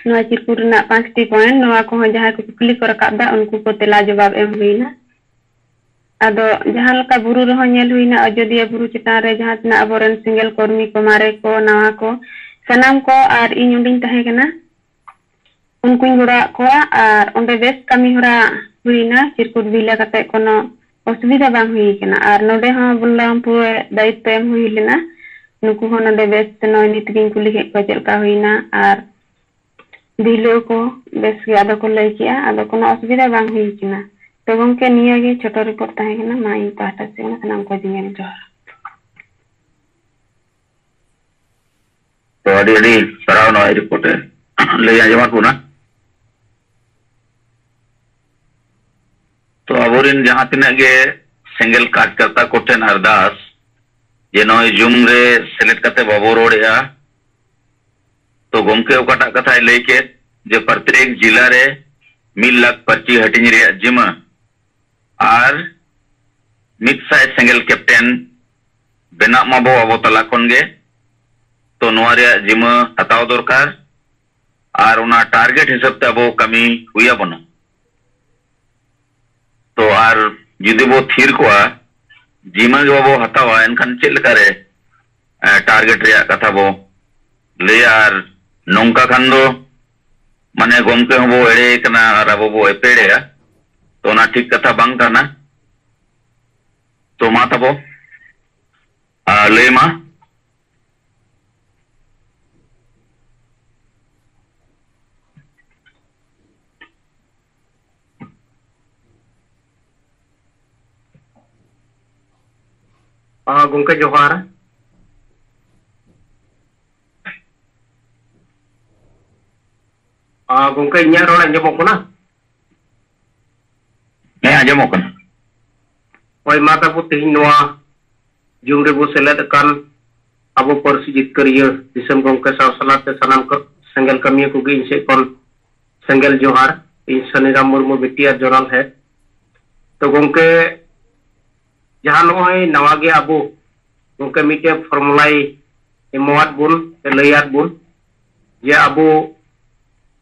ᱱᱚᱣᱟ ᱪᱤᱨᱠᱩᱴ ᱨᱮᱱᱟᱜ ᱯᱟᱸᱪᱴᱤ ᱯᱚᱭᱮᱱᱴ, ᱱᱚᱣᱟ ᱠᱚᱦᱚᱸ ᱡᱟᱦᱟᱸᱭ ᱠᱚ ᱠᱩᱠᱞᱤ ᱠᱚ ᱨᱟᱠᱟᱵ ᱮᱫᱟ, ᱩᱱᱠᱩ ᱠᱚ ᱛᱮᱞᱟ ᱡᱚᱵᱟᱵ ᱮᱢ ᱦᱩᱭᱱᱟ᱾ ᱟᱫᱚ ᱡᱟᱦᱟᱸ ᱞᱮᱠᱟ ᱵᱩᱨᱩ ᱨᱮᱦᱚᱸ ᱧᱮᱞ ᱦᱩᱭᱱᱟ, ᱟᱡᱚᱫᱤᱭᱟᱹ ᱵᱩᱨᱩ ᱪᱮᱛᱟᱱ ᱨᱮ ᱡᱟᱦᱟᱸ ᱛᱤᱱᱟᱹᱜ ᱟᱵᱚᱨᱮᱱ ᱥᱮᱸᱜᱮᱞ ᱠᱚᱨᱢᱤ ᱠᱚ, ᱢᱟᱨᱮ ᱠᱚ, ᱱᱟᱣᱟ ᱠᱚ, ᱥᱟᱱᱟᱢ ᱠᱚ, ᱟᱨ ᱤᱧ ᱚᱸᱰᱮᱧ ᱛᱟᱦᱮᱸ ᱠᱟᱱᱟ, ᱩᱱᱠᱩᱧ ᱜᱚᱲᱚᱣᱟᱜ ᱠᱚᱣᱟ᱾ ᱟᱨ ᱚᱸᱰᱮ ᱵᱮᱥ ᱠᱟᱹᱢᱤ ᱦᱚᱨᱟ ᱦᱩᱭᱱᱟ, ᱪᱤᱨᱠᱩᱴ ᱵᱤᱞᱟ ᱠᱟᱛᱮ ᱠᱳᱱᱳ ᱚᱥᱩᱵᱤᱫᱷᱟ ᱵᱟᱝ ᱦᱩᱭ ᱠᱟᱱᱟ᱾ ᱟᱨ ᱱᱚᱰᱮ ᱦᱚᱸ ᱵᱚᱞᱞᱟᱢᱯᱩᱨ ᱨᱮ ᱫᱟᱭᱤᱛᱛᱚ ᱮᱢ ᱦᱩᱭ ᱞᱮᱱᱟ, ᱱᱩᱠᱩ ᱦᱚᱸ ᱱᱚᱰᱮ ᱵᱮᱥ ᱱᱚᱜᱼᱚᱭ ᱱᱤᱛ ᱜᱤᱧ ᱠᱩᱞᱤ ᱠᱮᱫ ᱠᱚᱣᱟ ᱪᱮᱫ ᱞᱮᱠᱟ ᱦᱩᱭᱱᱟ, ᱟᱨ ᱫᱷᱤᱞᱟᱹ ᱠᱚ ᱵᱮᱥ ᱜᱮ ᱟᱫᱚ ᱠᱚ ᱞᱟᱹᱭ ᱠᱮᱜᱼᱟ, ᱟᱫᱚ ᱠᱳᱱᱳ ᱚᱥᱩᱵᱤᱫᱷᱟ ᱵᱟᱝ ᱦᱩᱭ ᱠᱟᱱᱟ᱾ ᱛᱚ ᱜᱚᱢᱠᱮ, ᱱᱤᱭᱟᱹ ᱜᱮ ᱪᱷᱳᱴᱳ ᱨᱤᱯᱳᱨᱴ ᱛᱟᱦᱮᱸ ᱠᱟᱱᱟ, ᱢᱟ ᱤᱧ ᱯᱟᱦᱴᱟ ᱥᱮᱫ ᱠᱷᱚᱱ ᱥᱟᱱᱟᱢ ᱠᱚ ᱡᱤᱸᱜᱟᱹᱞ ᱡᱚᱦᱟᱨ᱾ ᱛᱚ ᱟᱹᱰᱤ ᱟᱹᱰᱤ ᱥᱟᱨᱦᱟᱣ ᱱᱚᱣᱟ ᱨᱤᱯᱳᱨᱴ ᱮ ᱞᱟᱹᱭ ᱟᱸᱡᱚᱢᱟᱫ ᱵᱚᱱᱟ᱾ ᱛᱚ ᱟᱵᱚᱨᱮᱱ ᱡᱟᱦᱟᱸ ᱛᱤᱱᱟᱹᱜ ᱜᱮ ᱥᱮᱸᱜᱮᱞ ᱠᱟᱡᱽᱠᱟᱨᱛᱟ ᱠᱚᱴᱷᱮᱱ ᱟᱨᱫᱟᱥ ᱡᱮ ᱱᱚᱜᱼᱚᱭ ᱡᱩᱢ ᱨᱮ ᱥᱮᱞᱮᱫ ᱠᱟᱛᱮ ᱵᱟᱵᱚ ᱨᱚᱲᱮᱜᱼᱟ, ᱛᱚ ᱜᱚᱢᱠᱮ ᱚᱠᱟᱴᱟᱜ ᱠᱟᱛᱷᱟᱭ ᱞᱟᱹᱭ ᱠᱮᱫ ᱡᱮ ᱯᱨᱚᱛᱮᱠ ᱡᱤᱞᱟ ᱨᱮ ᱢᱤᱫ ᱞᱟᱠᱷ ᱯᱟᱹᱨᱪᱤ ᱦᱟᱹᱴᱤᱧ ᱨᱮᱭᱟᱜ ᱡᱤᱢᱟᱹ ᱟᱨ ᱢᱤᱫ ᱥᱟᱭ ᱥᱮᱸᱜᱮᱞ ᱠᱮᱯᱴᱮᱱ ᱵᱮᱱᱟᱜ ᱢᱟᱵᱚ ᱟᱵᱚ ᱛᱟᱞᱟ ᱠᱷᱚᱱ ᱜᱮ᱾ ᱛᱚ ᱱᱚᱣᱟ ᱨᱮᱭᱟᱜ ᱡᱤᱢᱟᱹ ᱦᱟᱛᱟᱣ ᱫᱚᱨᱠᱟᱨ ᱟᱨ ᱚᱱᱟ ᱴᱟᱨᱜᱮᱴ ᱦᱤᱥᱟᱹᱵ ᱛᱮ ᱟᱵᱚ ᱠᱟᱹᱢᱤ ᱦᱩᱭ ᱟᱵᱚᱱᱟ᱾ ᱛᱚ ᱟᱨ ᱡᱩᱫᱤ ᱵᱚ ᱛᱷᱤᱨ ᱠᱚᱜᱼᱟ, ᱡᱤᱢᱟᱹ ᱜᱮ ᱵᱟᱵᱚ ᱦᱟᱛᱟᱣᱟ, ᱮᱱᱠᱷᱟᱱ ᱪᱮᱫ ᱞᱮᱠᱟᱨᱮ, ᱮ, ᱴᱟᱨᱜᱮᱴ ᱨᱮᱭᱟᱜ ᱠᱟᱛᱷᱟ ᱵᱚ ᱞᱟᱹᱭᱟ? ᱟᱨ ᱱᱚᱝᱠᱟ ᱠᱷᱟᱱ ᱫᱚ ᱢᱟᱱᱮ ᱜᱚᱢᱠᱮ ᱦᱚᱸᱵᱚ ᱮᱲᱮ ᱠᱟᱱᱟ ᱟᱨ ᱟᱵᱚ ᱵᱚ ᱮᱯᱮᱲᱮᱭᱟ, ᱛᱚ ᱚᱱᱟ ᱴᱷᱤᱠ ᱠᱟᱛᱷᱟ ᱵᱟᱝ ᱠᱟᱱᱟ᱾ ᱛᱚ ᱢᱟ ᱛᱟᱵᱚ, ᱟ, ᱞᱟᱹᱭ ᱢᱟ᱾ ᱟ, ᱜᱚᱢᱠᱮ ᱡᱚᱦᱟᱨ᱾ ᱟ, ᱜᱚᱢᱠᱮ, ᱤᱧᱟᱹᱜ ᱨᱚᱲ ᱟᱸᱡᱚᱢᱚᱜ ᱠᱟᱱᱟ? ᱦᱮᱸ, ᱟᱸᱡᱚᱢᱚᱜ ᱠᱟᱱᱟ᱾ ᱦᱳᱭ, ᱢᱟ ᱛᱟᱵᱚ ᱛᱮᱦᱮᱧ ᱱᱚᱣᱟ ᱡᱩᱢ ᱨᱮᱵᱚ ᱥᱮᱞᱮᱫ ᱟᱠᱟᱱ ᱟᱵᱚ ᱯᱟᱹᱨᱥᱤ ᱡᱤᱛᱠᱟᱹᱨᱤᱭᱟᱹ ᱫᱤᱥᱚᱢ ᱜᱚᱢᱠᱮ ᱥᱟᱶ ᱥᱟᱞᱟᱜ ᱛᱮ ᱥᱟᱱᱟᱢ ᱠᱚ ᱥᱮᱸᱜᱮᱞ ᱠᱟᱹᱢᱤᱭᱟᱹ ᱠᱚᱜᱮ ᱤᱧ ᱥᱮᱫ ᱠᱷᱚᱱ ᱥᱮᱸᱜᱮᱞ ᱡᱚᱦᱟᱨ᱾ ᱤᱧ ᱥᱟᱱᱤᱨᱟᱢ ᱢᱩᱨᱢᱩ, ᱵᱤᱴᱤ ᱟᱨ ᱡᱚᱱᱟᱞ ᱦᱮᱰ᱾ ᱛᱚ ᱜᱚᱢᱠᱮ, ᱡᱟᱦᱟᱸ ᱱᱚᱜᱼᱚᱭ ᱱᱟᱣᱟ ᱜᱮ ᱟᱵᱚ ᱜᱚᱢᱠᱮ ᱢᱤᱫᱴᱮᱱ ᱯᱷᱚᱨᱢᱩᱞᱟᱭ ᱮᱢᱟᱣᱟᱫ ᱵᱚᱱ ᱥᱮ ᱞᱟᱹᱭᱟᱫ ᱵᱚᱱ ᱡᱮ ᱟᱵᱚ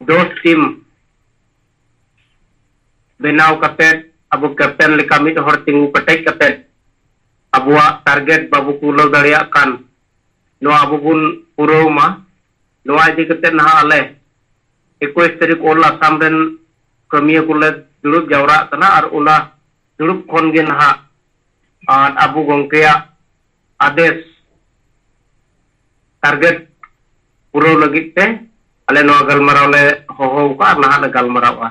ᱫᱚᱥ ᱴᱤᱢ ᱵᱮᱱᱟᱣ ᱠᱟᱛᱮ ᱟᱵᱚ ᱠᱮᱯᱴᱮᱱ ᱞᱮᱠᱟ ᱢᱤᱫ ᱦᱚᱲ ᱛᱤᱸᱜᱩ ᱠᱮᱴᱮᱡ ᱠᱟᱛᱮ ᱟᱵᱚᱣᱟᱜ ᱴᱟᱨᱜᱮᱴ ᱵᱟᱵᱚ ᱠᱩᱞᱟᱹᱣ ᱫᱟᱲᱮᱭᱟᱜ ᱠᱟᱱ, ᱱᱚᱣᱟ ᱟᱵᱚ ᱵᱚᱱ ᱯᱩᱨᱟᱹᱣ ᱢᱟ᱾ ᱱᱚᱣᱟ ᱤᱫᱤ ᱠᱟᱛᱮ ᱱᱟᱦᱟᱜ ᱟᱞᱮ ᱮᱠᱩᱥ ᱛᱟᱹᱨᱤᱠᱷ ᱚᱞ ᱟᱥᱟᱢ ᱨᱮᱱ ᱠᱟᱹᱢᱤᱭᱟᱹ ᱠᱚᱞᱮ ᱫᱩᱲᱩᱵ ᱡᱟᱣᱨᱟᱜ ᱠᱟᱱᱟ ᱟᱨ ᱚᱱᱟ ᱫᱩᱲᱩᱵ ᱠᱷᱚᱱ ᱜᱮ ᱱᱟᱦᱟᱜ ᱟᱨ ᱟᱵᱚ ᱜᱚᱢᱠᱮᱭᱟᱜ ᱟᱫᱮᱥ ᱴᱟᱨᱜᱮᱴ ᱯᱩᱨᱟᱹᱣ ᱞᱟᱹᱜᱤᱫ ᱛᱮ ᱟᱞᱮ ᱱᱚᱣᱟ ᱜᱟᱞᱢᱟᱨᱟᱣ ᱞᱮ ᱦᱚᱦᱚ ᱟᱠᱟᱫᱼᱟ ᱟᱨ ᱱᱟᱦᱟᱜ ᱞᱮ ᱜᱟᱞᱢᱟᱨᱟᱣᱟ᱾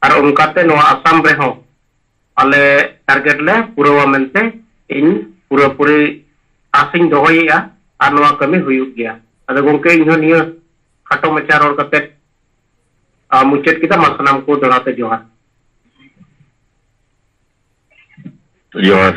ᱟᱨ ᱚᱱᱠᱟᱛᱮ ᱱᱚᱣᱟ ᱟᱥᱟᱢ ᱨᱮᱦᱚᱸ ᱟᱞᱮ ᱴᱟᱨᱜᱮᱴ ᱞᱮ ᱯᱩᱨᱟᱹᱣᱟ ᱢᱮᱱᱛᱮ ᱤᱧ ᱯᱩᱨᱟᱹᱯᱩᱨᱤ ᱟᱥᱤᱧ ᱫᱚᱦᱚᱭᱮᱫᱼᱟ ᱟᱨ ᱱᱚᱣᱟ ᱠᱟᱹᱢᱤ ᱦᱩᱭᱩᱜ ᱜᱮᱭᱟ᱾ ᱟᱫᱚ ᱜᱚᱢᱠᱮ, ᱤᱧᱦᱚᱸ ᱱᱤᱭᱟᱹ ᱠᱷᱟᱴᱚ ᱢᱟᱪᱷᱟ ᱨᱚᱲ ᱠᱟᱛᱮ ᱟᱨ ᱢᱩᱪᱟᱹᱫ ᱠᱮᱫᱟ᱾ ᱢᱟ ᱥᱟᱱᱟᱢ ᱠᱚ ᱫᱚᱦᱲᱟ ᱛᱮ ᱡᱚᱦᱟᱨ᱾ ᱡᱚᱦᱟᱨ᱾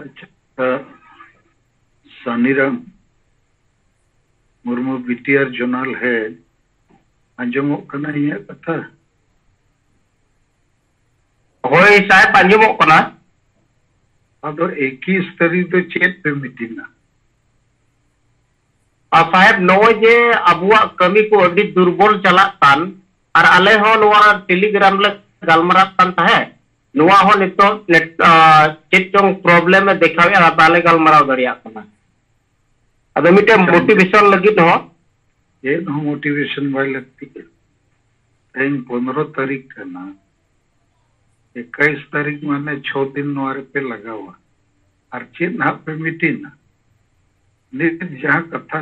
ᱟᱪᱪᱷᱟ, ᱥᱟᱱᱤᱨᱟᱢ ᱢᱩᱨᱢᱩ, ᱵᱤᱴᱤᱟᱨ ᱡᱳᱱᱟᱞ ᱦᱮᱰ, ᱟᱸᱡᱚᱢᱚᱜ ᱠᱟᱱᱟ ᱤᱧᱟᱹᱜ ᱠᱟᱛᱷᱟ? ᱦᱳᱭ ᱥᱟᱦᱮᱵ, ᱟᱸᱡᱚᱢᱚᱜ ᱠᱟᱱᱟ᱾ ᱟᱫᱚ ᱮᱠᱤᱥ ᱛᱟᱹᱨᱤᱠᱷ ᱫᱚ ᱪᱮᱫ ᱯᱮ ᱢᱤᱴᱤᱝᱟ? ᱟᱨ ᱥᱟᱦᱮᱵ, ᱱᱚᱜᱼᱚᱭ ᱡᱮ ᱟᱵᱚᱣᱟᱜ ᱠᱟᱹᱢᱤ ᱠᱚ ᱟᱹᱰᱤ ᱫᱩᱨᱵᱚᱞ ᱪᱟᱞᱟᱜ ᱠᱟᱱ, ᱟᱨ ᱟᱞᱮ ᱦᱚᱸ ᱱᱚᱣᱟ ᱴᱮᱞᱤᱜᱨᱟᱢ ᱞᱮ ᱜᱟᱞᱢᱟᱨᱟᱜ ᱠᱟᱱ ᱛᱟᱦᱮᱸᱫ, ᱱᱚᱣᱟ ᱦᱚᱸ ᱱᱤᱛᱚᱜ ᱱᱮᱴ-, ᱟ, ᱪᱮᱫ ᱪᱚᱝ ᱯᱨᱚᱵᱞᱮᱢ ᱮ ᱫᱮᱠᱷᱟᱣᱮᱫᱼᱟ, ᱵᱟᱞᱮ ᱜᱟᱞᱢᱟᱨᱟᱣ ᱫᱟᱲᱮᱭᱟᱜ ᱠᱟᱱᱟ᱾ ᱟᱫᱚ ᱢᱤᱫᱴᱮᱱ ᱟᱪᱪᱷᱟ, ᱢᱳᱴᱤᱵᱷᱮᱥᱚᱱ ᱞᱟᱹᱜᱤᱫ ᱦᱚᱸ᱾ ᱪᱮᱫ ᱦᱚᱸ ᱢᱳᱴᱤᱵᱷᱮᱥᱚᱱ ᱵᱟᱭ ᱞᱟᱹᱠᱛᱤᱜᱼᱟ᱾ ᱛᱮᱦᱮᱧ ᱯᱚᱱᱨᱚ ᱛᱟᱹᱨᱤᱠᱷ ᱠᱟᱱᱟ, ᱮᱠᱟᱭᱤᱥ ᱛᱟᱹᱨᱤᱠᱷ ᱢᱟᱱᱮ ᱪᱷᱚ ᱫᱤᱱ ᱱᱚᱣᱟ ᱨᱮᱯᱮ ᱞᱟᱜᱟᱣᱟ, ᱟᱨ ᱪᱮᱫ ᱱᱟᱦᱟᱜ ᱯᱮ ᱢᱤᱴᱤᱝᱟ? ᱱᱤᱛ ᱡᱟᱦᱟᱸ ᱠᱟᱛᱷᱟ